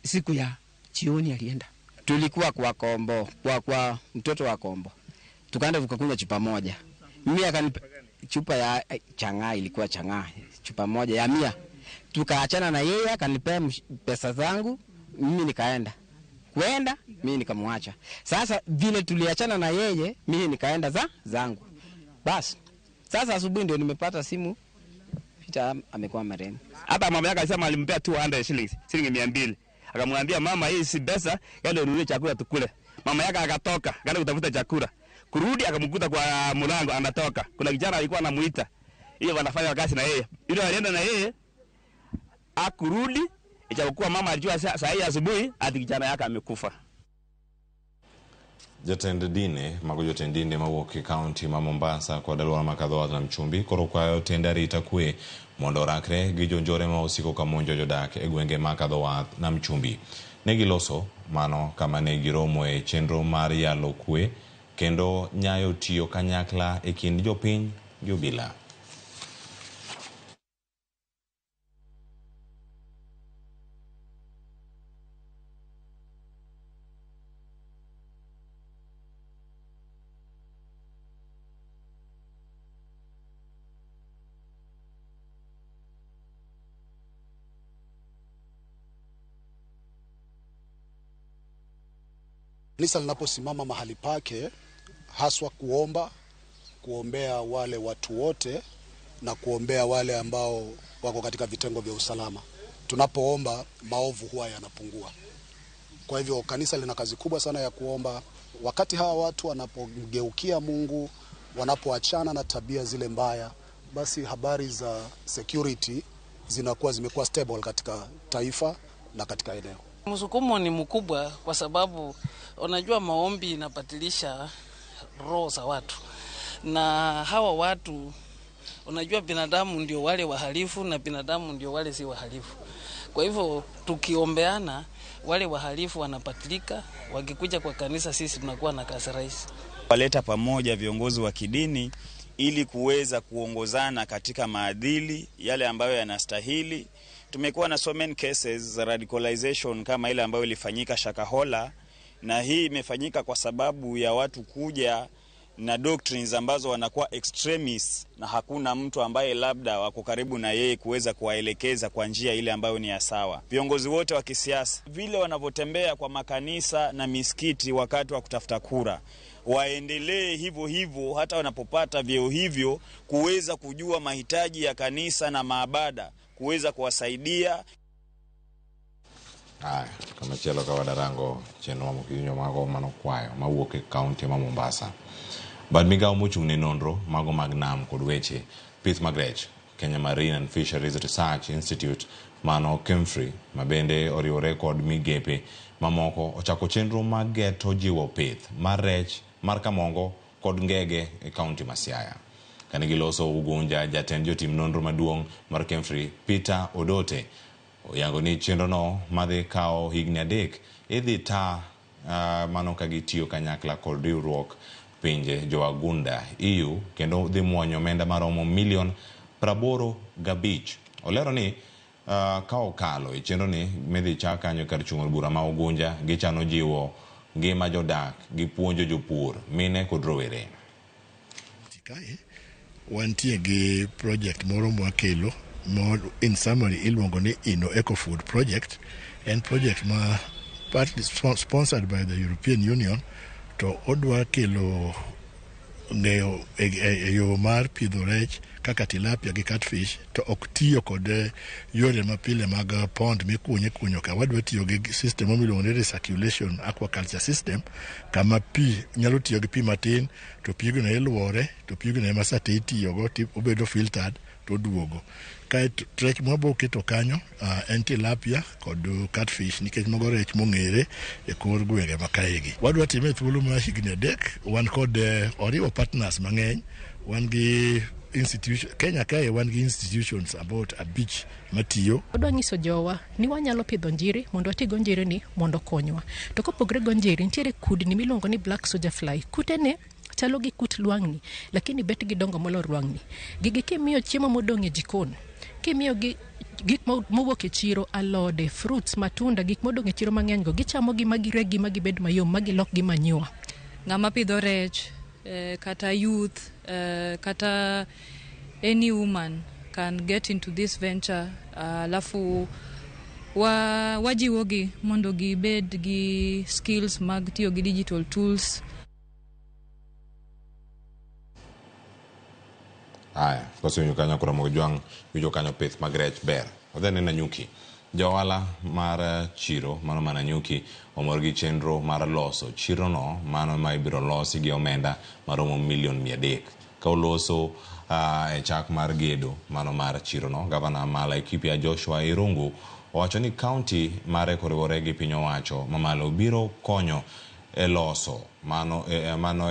siku ya jioni alienda. Tulikuwa kwa Kombo, kwa mtoto wa Kombo. Tukaenda tukakunywa chupa moja. Mimi akanipa chupa ya chang'aa, ilikuwa chang'aa, chupa moja ya 100. Tukaachana na yeye akanipea pesa zangu, mimi nikaenda. Kwenda mimi nikamwacha. Sasa vile tuliachana na yeye, mimi nikaenda zangu. Bas. Sasa asubuhi ndio nimepata simu Peter amekuwa marehemu. Hata mama yake alisema alimpea 200 shillings, shilingi 200. Akamwambia mama, hii si pesa, yale ununue chakula tukule. Mama yake akatoka, akaenda kutafuta chakula. Kurudi akamkuta kwa mlango anatoka. Kuna kijana alikuwa anamuita. Hiyo wanafanya kazi na yeye. Yule alienda na yeye akurudi, ijapokuwa mama alijua saa hii asubuhi ati kijana yake amekufa. Jatend dine mago jotend dinde mawuok e kaunti ma Mombasa kod alwora ma Kadhowath na Mchumbi koro kwayo tend arita kwe mondo orakre gi jonjore ma osiko ka monjo jodak e gwenge ma Kadhowath na Mchumbi. Ne giloso mano kama ne giromo e chenro mar yalo kwe kendo nyayo tiyo kanyakla e kind jopiny gi obila. Kanisa linaposimama mahali pake, haswa kuomba, kuombea wale watu wote na kuombea wale ambao wako katika vitengo vya usalama. Tunapoomba maovu huwa yanapungua. Kwa hivyo kanisa lina kazi kubwa sana ya kuomba. Wakati hawa watu wanapogeukia Mungu, wanapoachana na tabia zile mbaya, basi habari za security zinakuwa zimekuwa stable katika taifa na katika eneo. Msukumo ni mkubwa kwa sababu unajua maombi inabadilisha roho za watu. Na hawa watu unajua binadamu ndio wale wahalifu na binadamu ndio wale si wahalifu. Kwa hivyo tukiombeana wale wahalifu wanabadilika, wakikuja kwa kanisa sisi tunakuwa na kazi rahisi. Waleta pamoja viongozi wa kidini ili kuweza kuongozana katika maadili yale ambayo yanastahili. Tumekuwa na so many cases za radicalization kama ile ambayo ilifanyika Shakahola, na hii imefanyika kwa sababu ya watu kuja na doctrines ambazo wanakuwa extremists na hakuna mtu ambaye labda wako karibu na yeye kuweza kuwaelekeza kwa njia ile ambayo ni ya sawa. Viongozi wote wa kisiasa vile wanavyotembea kwa makanisa na misikiti wakati wa kutafuta kura, waendelee hivyo hivyo hata wanapopata vyeo hivyo, kuweza kujua mahitaji ya kanisa na maabada, kuweza kuwasaidia. Aya, kamachielo ka wadarango chenro mamokinyo mago mano kwayo mawuok e kaunti ma Mombasa. Bad migawo mochung' ne nonro mago mag nam kod weche pith mag rech, Kenya Marine and Fisheries Research Institute mano KEMFRI, ma bende oriwore kod migepe mamoko, ochako chenro mag geto jiwo pith mar rech mar kamongo kod ngege e kaunti ma Siaya. Kane giloso Ugunja, jatend jotim nonro maduong' mar KEMFRI Peter Odote oyango ni chenrono madhi kawo higni 3 idhi ta mano ka gitiyo kanyakla kod riwruok pinje jowagunda EU, kendo dhi muonyo omenda maromo milion 85. Olero ni ka okalo e chenroni midhi chak kanyo kar chung' od bura ma Ugunja, gichano jiwo ngima jodak gi puonjo jopur, mine kod rowere. Kae wantie gi project moro mwakelo in summary iluongo ni Inno Eco Food Project. En project ma partly sponsored by the European Union, to odwa kelo ng'eyo e yo mar pidho rech kaka tilapia gi catfish, to ok tiyo kod yore mapile mag pond mikunyo ikunyo ka. Wadwa tiyo gi system miluongo ni recirculation aquaculture system, kama pi nyalo tiyo gi pi matin to pigno iluore, to pigno ema sate itiyogo to obedo filtered to oduogo. Kaeto rech mwabo keto kanyo en tilapia kod catfish, nikech mago rech mong'ere e kor gwenge ma kaegi. Wadwa time e thuolo mar higni 3. Wan kod oriwo partners mang'eny, wan gi institution Kenya kae, wan gi institutions about 5 matiyo. Wadwa nyiso jowa ni wanyalo pidho njiri mondo wati go njiri ni mondo okonywa. To kopogre go njiri, nitiere kudni miluongo ni black soldier fly. Kutene chalo gi kut lwang'ni, lakini bet gidongo molo lwang'ni. Gigi kimiyo chiemo modong' e jikon, kimiyo gi gik mowuok e chiro, alode, fruits, matunda, gik modong' e chiro mang'eny go, gichamo gi ma giregi ma gibed mayom, ma gilok gi manure. Ng'ama pidho rech, kata youth, kata any woman can get into this venture. Alafu wajiwogi mondo gibed gi skills mag tiyo gi digital tools. Aya, kosenyo kanyo koro Mojwang' winjo kanyo pith mag rech ber. Odhi ne Nanyuki. Johala mar chiro mano ma Nanyuki omor gi chenro mar loso chirono mano ma ibiro losi gi omenda maromo milion 300. Ka oloso e chak mar gedo mano mar chirono, gavana ma Laikipia Joshua Irungu owacho ni kaunti mare koriwore gi piny owacho mamalo biro konyo e loso mano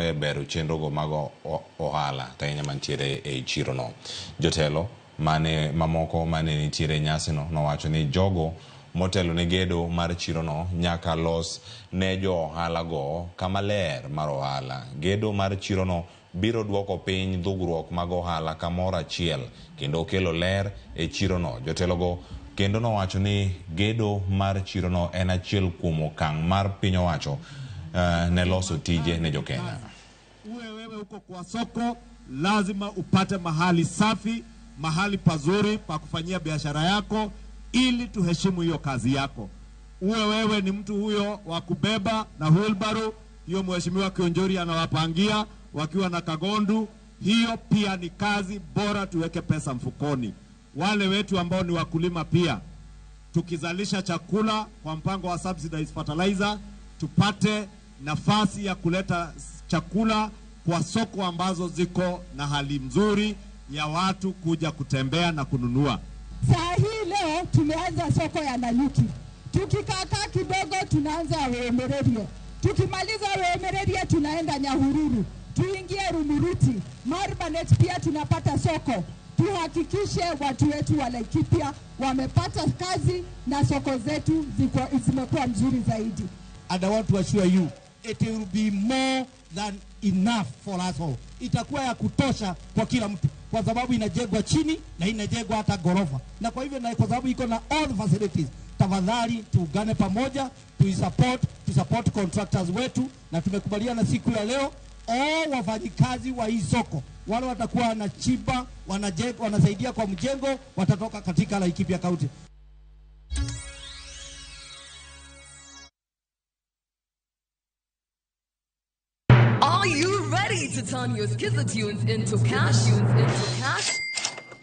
e bero chenrogo mag ohala ahinya mantiere ei chirono. Jotelo mane mamoko mane nitiere nyasino nowacho ni jogo motelo ne gedo mar chirono nyaka los ne jo ohala go kama ler mar ohala. Gedo mar chirono biro duoko piny dhugruok mag ohala kamoro achiel kendo kelo ler e chirono. Jotelogo kendo nowacho ni gedo mar chirono en achiel kuom okang' mar piny owacho ne loso tije ne Jokenya. Uwe wewe uko kwa soko, lazima upate mahali safi, mahali pazuri pa kufanyia biashara yako ili tuheshimu hiyo kazi yako. Uwe wewe ni mtu huyo wa kubeba na wheelbarrow, hiyo mheshimiwa Kionjori anawapangia wakiwa na Kagondu, hiyo pia ni kazi bora, tuweke pesa mfukoni. Wale wetu ambao ni wakulima pia, tukizalisha chakula kwa mpango wa subsidized fertilizer, tupate nafasi ya kuleta chakula kwa soko ambazo ziko na hali mzuri ya watu kuja kutembea na kununua. Saa hii leo tumeanza soko ya Nanyuki. Tukikaa kidogo tunaanza Wemererie. Tukimaliza Wemererie tunaenda Nyahururu. Tuingie Rumuruti. Marbanet pia tunapata soko. Tuhakikishe watu wetu wa Laikipia wamepata kazi na soko zetu zimekuwa mzuri zaidi. And I want to assure you, it will be more than enough for us all. Itakuwa ya kutosha kwa kila mtu, kwa sababu inajengwa chini na inajengwa hata gorofa. Na kwa hivyo, na kwa sababu iko na all facilities, tafadhali tuungane pamoja, tu support contractors wetu, na tumekubaliana siku ya leo all wafanyikazi wa hii soko wale watakuwa wanachimba, wanajenga, wanasaidia kwa mjengo, watatoka katika Laikipia County. Are turn your Skiza tunes into cash? Into cash?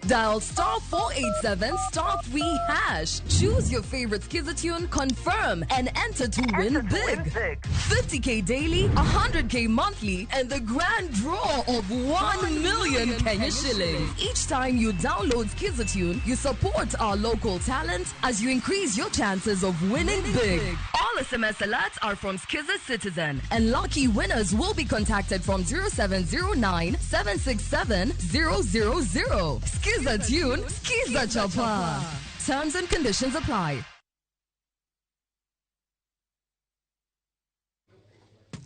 Dial star 487 star 3 hash. Choose your favorite Skiza tune, confirm, and enter to win big. 50k daily, 100k monthly, and the grand draw of 1 million Kenya shillings. Each time you download Skiza tune, you support our local talent as you increase your chances of winning big. All SMS alerts are from Skiza Citizen, and lucky winners will be contacted from 0709 767 000. Skiza tune, Skiza Chapa. Terms and conditions apply.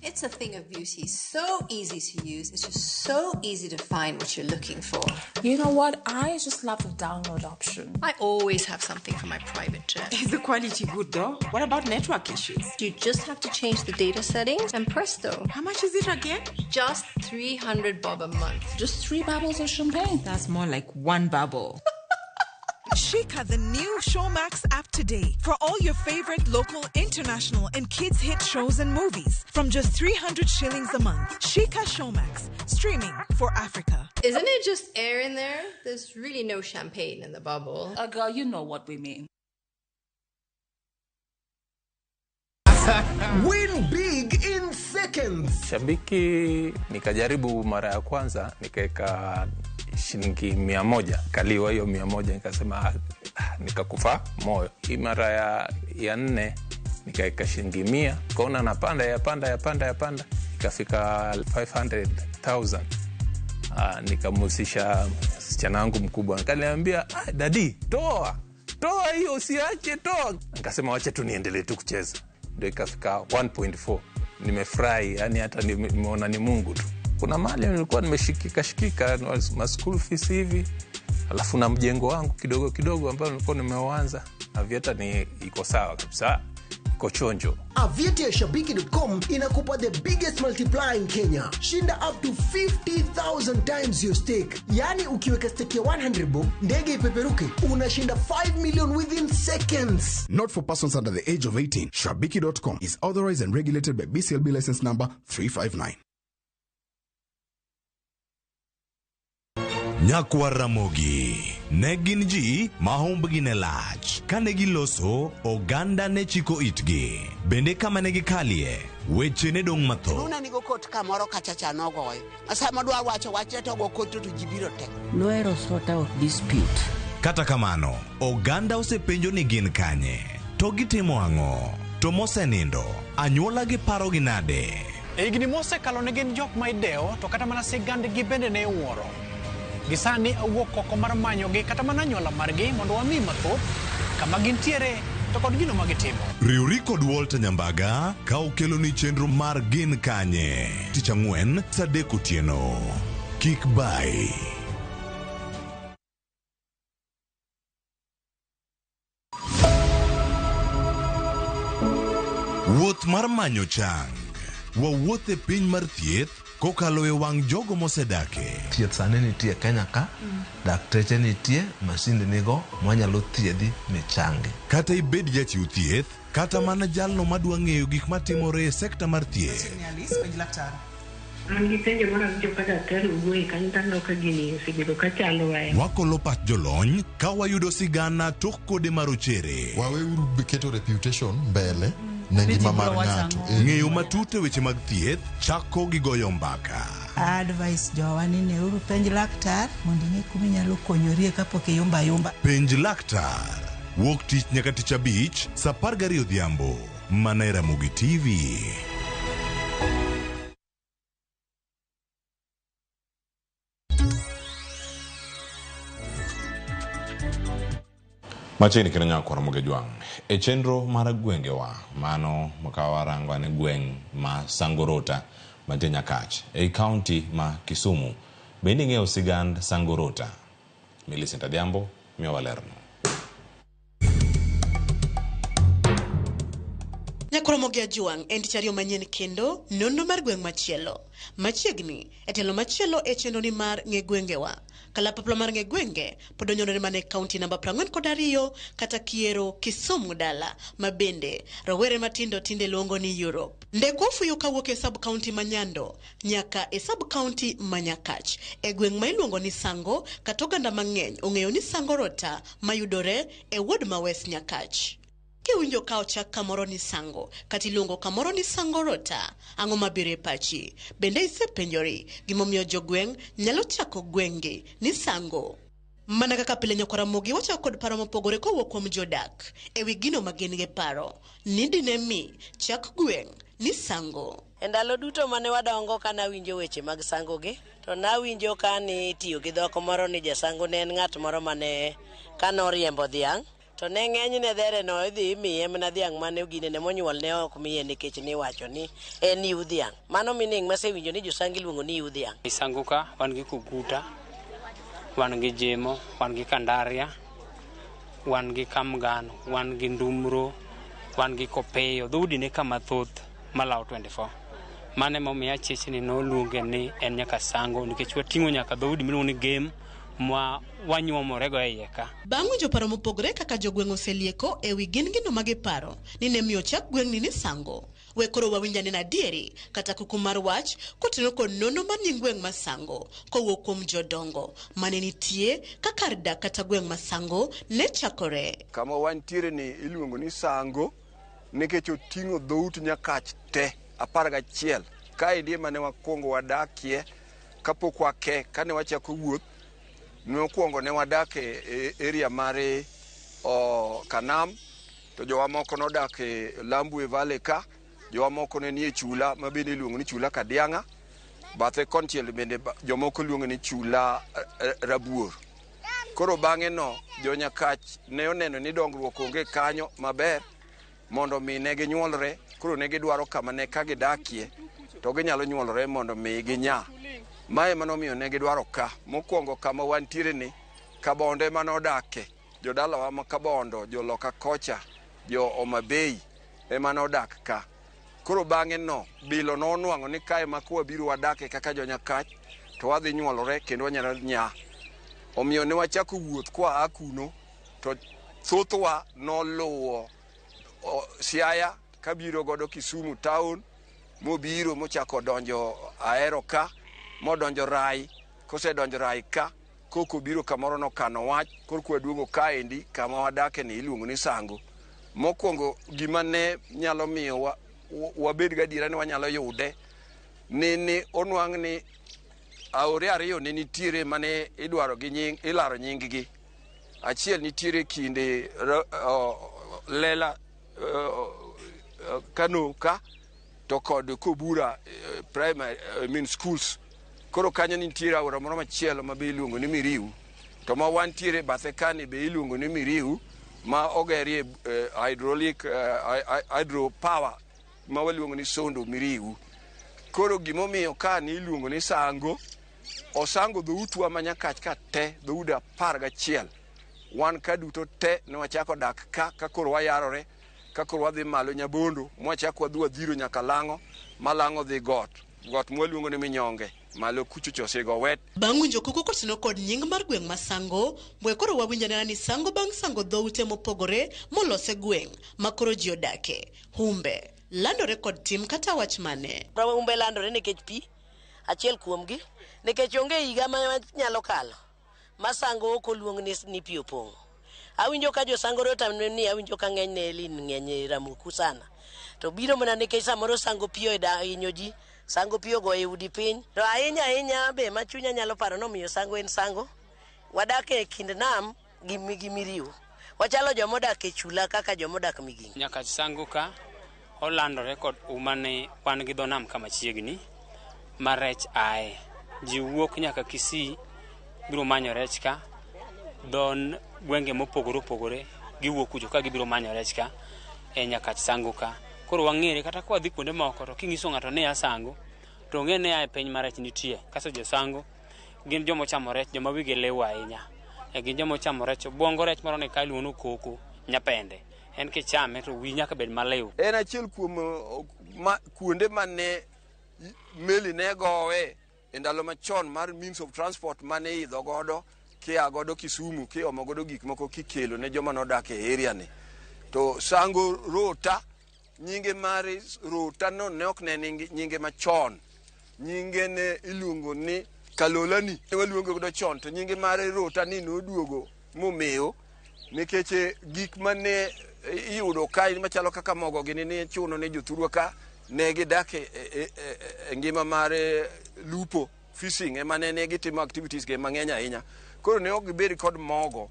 It's a thing of beauty, so easy to use. It's just so easy to find what you're looking for. You know what? I just love the download option. I always have something for my private jet. Is the quality good though? What about network issues? You just have to change the data settings and presto. How much is it again? Just 300 bob a month. Just 3 bubbles of champagne. That's more like 1 bubble. Shika the new Showmax app today for all your favorite local, international, and kids hit shows and movies from just 300 shillings a month. Shika Showmax, streaming for Africa. Isn't it just air in there? There's really no champagne in the bubble. Girl, you know what we mean. Win big in seconds. Shabiki nikajaribu mara ya kwanza nikaweka shilingi 100, kaliwa hiyo 100, nikasema nikakufa moyo. Hii mara ya 4 nikaweka shilingi 100, kaona napanda yapanda ikafika 500,000. Nikamhusisha msichana wangu mkubwa, akaniambia dadi, toa hiyo, usiache, toa. Nikasema wacha tu niendelee tu kucheza, ndio ikafika 1.4. Nimefurahi, yani hata nimeona ni Mungu tu. Kuna mali nilikuwa nimeshikika ma school fees hivi, alafu na mjengo wangu kidogo kidogo ambao nilikuwa nimeuanza. Aviator ni iko sawa kabisa, iko chonjo. Aviator ya Shabiki.com inakupa the biggest multiplier in Kenya. Shinda up to 50,000 times your stake. Yani ukiweka stake ya 100 bob, ndege ipeperuke, unashinda 5 million within seconds. Not for persons under the age of 18. Shabiki.com is authorized and regulated by BCLB license number 359. Nyakwar Ramogi ne gin ji ma humbgi ne lach. Kane giloso, oganda ne chiko itgi. Bende kama ne gikalie, weche ne dong' mathoth. Luna nigo kot kamoro kachacha nogoyo. Sama dwa wacho wachne to go kot to ji biro te. Noero sort out dispute. Kata kamano, oganda osepenjo ni gin kanye, to gitimo ang'o, to mosenindo, anyuola gi paro gi nade. E higni mosekalo ne gin jok ma idewo, to kata mana sigandgi bende ne iwuoro. Gisani awuok oko mar manyogi kata mana anyuola margi mondo wami mathoth kama gintiere to kod gino magitimo. Riwri kod Walter Nyambaga ka okeloni chenro mar Gin Kanye tich ang'wen saa 3 otieno. Kik bai. Wuoth mar manyo chang. Wawuoth e piny mar thieth kokalo e wang' jogo mosedake. Thieth sani nitie Kenya ka, dakteche nitie, masinde nigo, mwanyalo thiedhi michangi. Kata ibed jachiw thieth, kata mana jalno madwa ng'eyo gik matimore e sekta mar thieth. An gi penjo mar awinjo ka daktari owuoye kanyo to aneno ka gini osebedo ka chando wa. Wakolo pach jolony ka wayudo sigana tok kode marochere. Waweuru keto reputation mbele ne ngima mar ng'ato. Ng'eyo matut e weche mag thieth chako gi goyo mbaka. Advice jowa ni neuru penj laktar mondo ing'e kuma inyalo konyorie kapok iyumba yumba. Penj laktar. Wuok tich nyaka tich abich saa 12 odhiambo. Mana e Ramogi TV. Machiegni kendo nyakwar Ramogi Jwang'. E chenro mar gwengewa, mano makawarango ane gweng' ma Sangorota mantie Nyakach ei kaunti ma Kisumu. Bende ing'eyo sigand Sangorota? Millicent Adhiambo miyowa lerno. Nyakoromogi Ajwang' en tich ariyo manyien kendo nonro mar gweng' machielo. Machiegni e tielo machielo e chenro ni mar ng'e gwengewa. Kalapapla mar ng'e gwenge pod onyonore mana e kaunti namba 42 kata Kiero Kisumu dala ma bende rowere matindo tinde luongo ni Europe. Ndekwa ofuyo kawuok e sub kaunti ma Nyando nyaka e sub kaunti ma Nyakach e gweng' ma iluongo ni Sango kata oganda mang'eny ong'eyo ni Sango Rota mayudore e ward ma West Nyakach. Kiwinjo ka ochak kamoro ni Sango kata iluongo kamoro ni Sango Rota, ang'o mabiro e pachi? Bende isepenjori gimomiyo jogweng' nyalo chako gweng'gi ni Sango? Mana kaka pile nyakwar Ramogi wachako kod paro mopogore kowuok kuom jodak e wi gino ma gin gi paro ni dine mi chak gweng' ni Sango. E ndalo duto mane wadongo ka nawinjo weche mag sango gi, to nawinjo ka ni itiyo gi dhok moro ni jasango ne en ng'at moro mane ka noriembo dhiang' to ne ng'enyne dhere no idhi imiye mana dhiang' mane oginene monyuol ne ok miye nikech niwacho ni en yiw dhiang'. Mano meaning masewinjo ni josango iluongo ni yiw dhiang'. E Sango ka wan gi Kuguta, wan gi Jemo, wan gi Kandaria, wan gi Kamgano, wan gi Ndumro, wan gi Kopeyo. Dhoudi ne kama thoth malawo 24. Mano emomiyo achechni noluonge ni en nyaka Sango nikech wating'o nyaka dhoudi miluongo ni Gem ma wanyuomorego e iye ka. Bang' winjo paro mopogore kaka jogweng' oselieko e wi gin gino ma giparo ni ne miyo chak gweng'ni ni Sango. We koro wawinj anena adieri kata kuku mar wach kotenore kod nonro mar nying gweng' ma Sango kowuok kuom jodongo mane nitie ka kar dak kata gweng' ma Sango ne chakore. Kama wantiere ni iluongo ni Sango nikech oting'o dhout Nyakach te 11. Kaendi ema ne wakwongo wadakie kapok wake kane wachako wuoth. Mokwongo ne wadak e area mar Kanam, to jowa moko nodak e Lambwe Valley ka, jowa moko ne nie chula ma bende iluongo ni chula Kadiang'a, bathe konchiel bende jomoko luongo ni chula Rabuor. Koro bang'e no jo Nyakach ne oneno ni dongruok onge kanyo maber mondo mi ne ginyuolre, koro ne gidwaro kama ne ka gidakie to ginyalo nyuolore mondo mi ginya. Mae ema nomiyo ne gidwaro ka. Mokwongo kama wantiere ni, Kabondo ema nodake. Jodalawa ma Kabondo, joloka kocha, jo Homa Bay ema nodak ka. Koro bang'e no, bilo nonwang'o ni kae ma kwabiro wadake kaka jo Nyakach, to wadhi nyuolore kendo wanyalo nya. Omiyo ne wachako wuoth kwa a kuno, to thothwa noluwo Siaya kabiro godo Kisumu town, mobiro mochako donjo Ahero ka, modonjo Rai, kosedonjo Rai ka, koko biro kamoro nokano wach, korka waduogo kaendi kama wadake ni iluongo ni Sango. Mokwongo gima ne nyalo miyo wabed gadiera ni wanyalo yude, ni onwang' ni aore ariyo ne nitiere mane idwaro gi nying, ilaro nying gi. Achiel nitiere kinde Lela Kano ka to kod Kobura primary, I mean schools. Koro kanyo nitiere aora moro machielo ma be iluongo ni Miriu. To ma wantiere bathe kani be iluongo ni Miriu ma ogerie hydraulic hydro power ma waluongo ni Sondo Miriu. Koro gimomiyo ka ni iluongo ni Sango, osango dhoutwa ma Nyakach ka te, dhoudi 11. Wan ka duto te ne wachako dak ka, ka koro wayarore, ka koro wadhi malo Nyabondo, mwachako wadhi wadhiro nyaka Lang'o, ma Lang'o dhi got, got mwaluongo ni Minyonge, malo kucho cha Osigo Wet. Bang' winjo koko kotenore kod nying mar gweng' ma Sango, we koro wawinj anena ni Sango bang' sango dhoute mopogore molos e gweng' ma koro ji odake. Humbe landore kod tim kata wach mane? Humbe landore nikech pi, achiel kuomgi, nikech onge higa ma nyalo kalo ma Sango ok oluong ni pi opong'o. Awinjo ka jo Sango Rota ni awinjo ka ng'enyne lin ng'eny e Ramoku sana. To biro mana nikech samoro Sango pi ohinyo ji, Sango pi ogoyo udi piny. To ahinya ahinya be ma chunya nyalo paro nomiyo Sango en Sango. Wadak e kind nam gi Miriu. Wachalo jomodak e chula kaka jomodak Migingo. Nyakach Sango ka olandore kod uma ni wan gi dho nam kama chiegni ma rech ae. Ji wuok nyaka Kisii biro manyo rech ka, dho gwenge mopogore opogore giwuok kucho ka gibiro manyo rech ka e Nyakach Sango ka. Koro wang'ere kata ka wadhi kuonde moko to king'iso ng'ato ni a Sango to ong'e ni a e piny ma rech nitie. Kasto jo Sango gin joma ochamo rech, joma wigi liw ahinya. E gin joma ochamo rech, obwongo rech moro ni ka iluongo ni okoko nyapende. En kichame to wiyi nyaka bed maliw. En achiel kuom kuonde mane meli ne gowe e ndalo machon mar means of transport mane iidho godo kia godo Kisumu kiomo godo gik moko kikelo ne joma nodak e area ni. To Sango Rota, nyinge mar Rota no ne ok ne nyinge machon. Nyinge ne iluongo ni Kalolani. Ne waluonge godo chon to nyinge mar Rota ni noduogo momewo nikech gik mane iyudo kae machalo kaka mogo gini ne chuno ni jothurwa ka ne gidak e ngima mar lupo, fishing ema ne gitimo activities ge mang'eny ahinya. Koro ne ok gibed kod mogo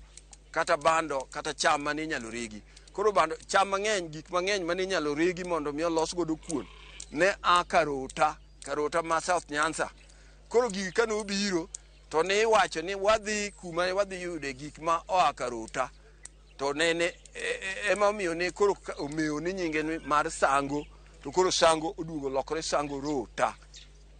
kata bando kata cham mane inyalo regi. Koro bando, cham mang'eny, gik mang'eny mane inyalo regi mondo mi olos godo kuon ne a Karota, Karota ma South Nyanza. Koro gigi kane obiro to ne iwacho ni wadhi kuma wadhi yude gik ma oa Karota. To nene ema omiyo ne koro omewo ni nyinge ni mar Sango, to koro Sango oduogo lokore Sango Rota.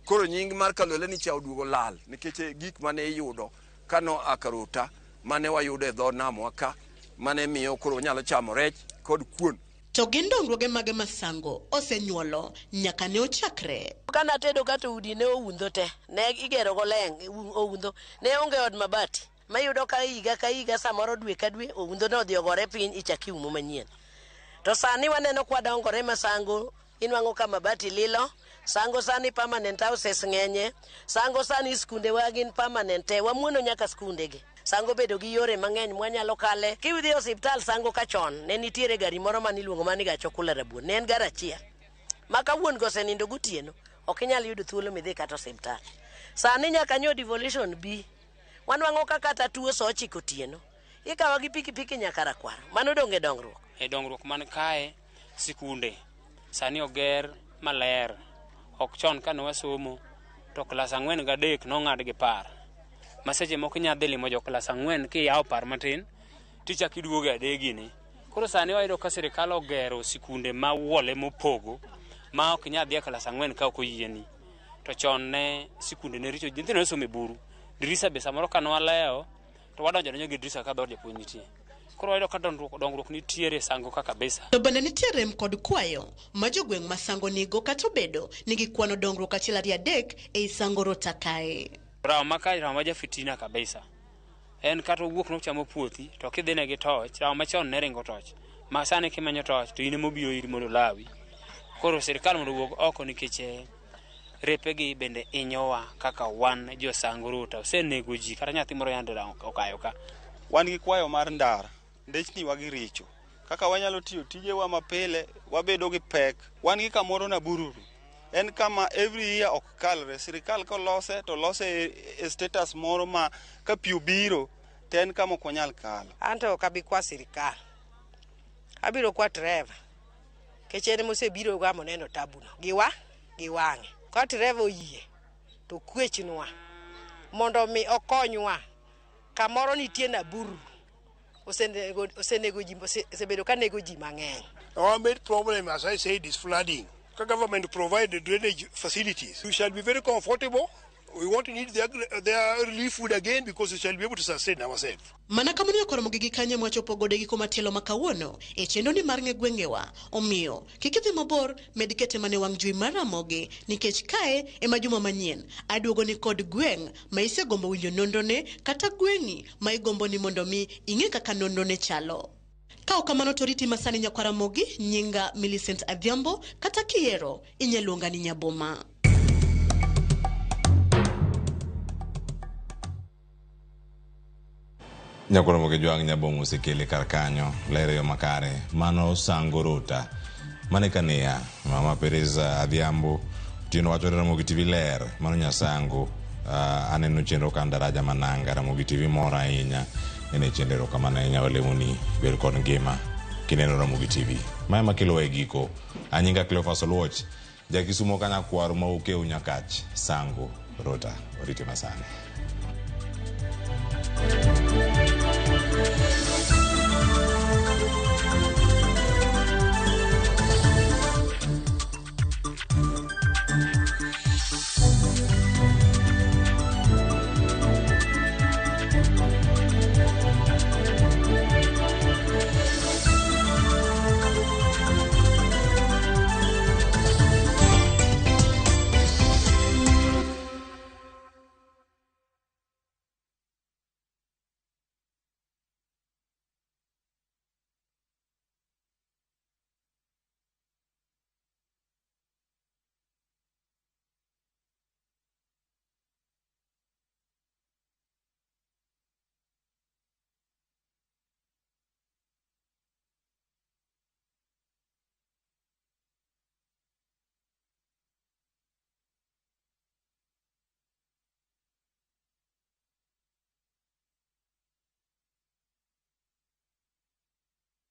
Koro nying mar Kaloleni cha oduogo lal nikech gik mane iyudo kano a Karota mane wayudo e dho namwa ka mane miyo koro wanyalo chamo rech kod kuon. To gin dongruoge mage ma Sango osenyuolo nyaka ne ochakre? Kana atedo ka to udi ne oundho te, ne igero go leng' oundho, ne onge od mabati. Mayudo ka higa ka higa samoro dwe ka dwe oundho ne odhi ogore piny ichak iumo manyien. To sani waneno kwa dongore ma Sango inwang'o ka mabati lilo, Sango sani permanent houses ng'enye, Sango sani skundewa gin permanent te, wamuono nyaka skundegi. Sango bedo gi yore mang'eny mwanyalo kale. Kidhi e osiptal Sango ka chon ne nitiere gari moro mane iluongo mana ni gach okula rabuon, ne en gari achiel. Ma ka wuon go osenindo gotieno, ok inyal yudo thuolo midhi kata osiptal. Sani nyaka nyo devolution bi. Wanwang'o ka kata tuo sa 9 otieno. Ikawa gi pikipiki nyaka Rakwaro. Mano donge dongruok? E dongruok man kae, sikunde sani oger maler. Ok chon kane wasomo to klas 4 gi 3 nong'ad gi par. Ma seche moko inyalo dhi limo jo klas 4 kiyawo par matin tichako iduogo e adegini. Koro sani wayudo ka sirikal ogero sikunde ma wuole mopogo ma ok inyal dhi e klas 4 ka ok oyieni. To chon ne sikunde ne richo, nyithindo ne somo e buru. Dirisa be samoro ka nwalewo to wadonjo adonja gi dirisa ka dhood japuonj nitie. Koro wayudo ka dongruok nitiere Sango ka kabisa. To bende nitie rem kod kwayo ma jogweng' ma Sango nigo kata obedo ni gikwano dongruok 1 2 3 ei Sango Rota kae. Rawo ma kae rawo ma jafitina kabisa. En kata owuok nochamo puothi to kidhine gi toch, rawo machon ne ringo toch. Ma sani kimenyo toch to in ema obiro iri mondo olawi. Koro sirikal mondo owuog oko nikech repegi bende inyowa kaka wan jo Sango Rota. Osenego ji kata nyathi moro yande okayo ka. Wan gi kwayo mar ndara, ndechni wagi richo. Kaka wanyalo tiyo tijewa mapile, wabedo gi pek. Wan gi kamoro Nabururu. En kama every year ok kalre. Sirikal kolose to lose e status moro ma ka pi obiro to en kama ok wanyal kalo. Anto ok abi kwa sirikal. Abiro kwa Trevor. Nikech en mosebiro ga moneno tabuno. Gi wang'e. Ka Trevor oyie to kwechnwa mondo mi okonywa. Kamoro nitie Naburu. Osenego ji, osebedo ka nego ji mang'eny. Our main problem, as I said, is flooding. The government provide the drainage facilities. We shall be very comfortable. We won't need their relief food again because we shall be able to sustain ourselves. Mana kamano yakoro gi kanye mwachopo godo giko matielo ma kawuono e chenro ni mar ng'e gwengewa. Omiyo kik idhi mabor, med kete mane wang' jowi mar Ramogi nikech kae ema juma manyien aduogo ni kod gweng' ma isegombo winjo nonrone kata gweng'i ma igombo ni mondo mi ing'e kaka nonrone chalo. Ka ok kamano to riti masani nyakwar Ramogi, nyinga Millicent Adhiambo kata kiyiero inyalo luonga ni Nyaboma. Nyakwar Ramogi Jwang' Nyaboma osekele kar kanyo, ler e yo makare. Mano Sango Rota. Mane kania, Mama Pereza Adhiambo, Otieno wacho ni Ramogi TV ler, mano Nyasango. Aneno chenro kan daraja mananga, Ramogi TV mor ahinya. En e chenro kamano ahinya walemoni ber kod ngima kineno Ramogi TV. Mae makelo e giko. Anyinga Cleophas Oluoch, Jakisumo kanyakwar ma okew Nyakach, Sango Rota. Orite masani.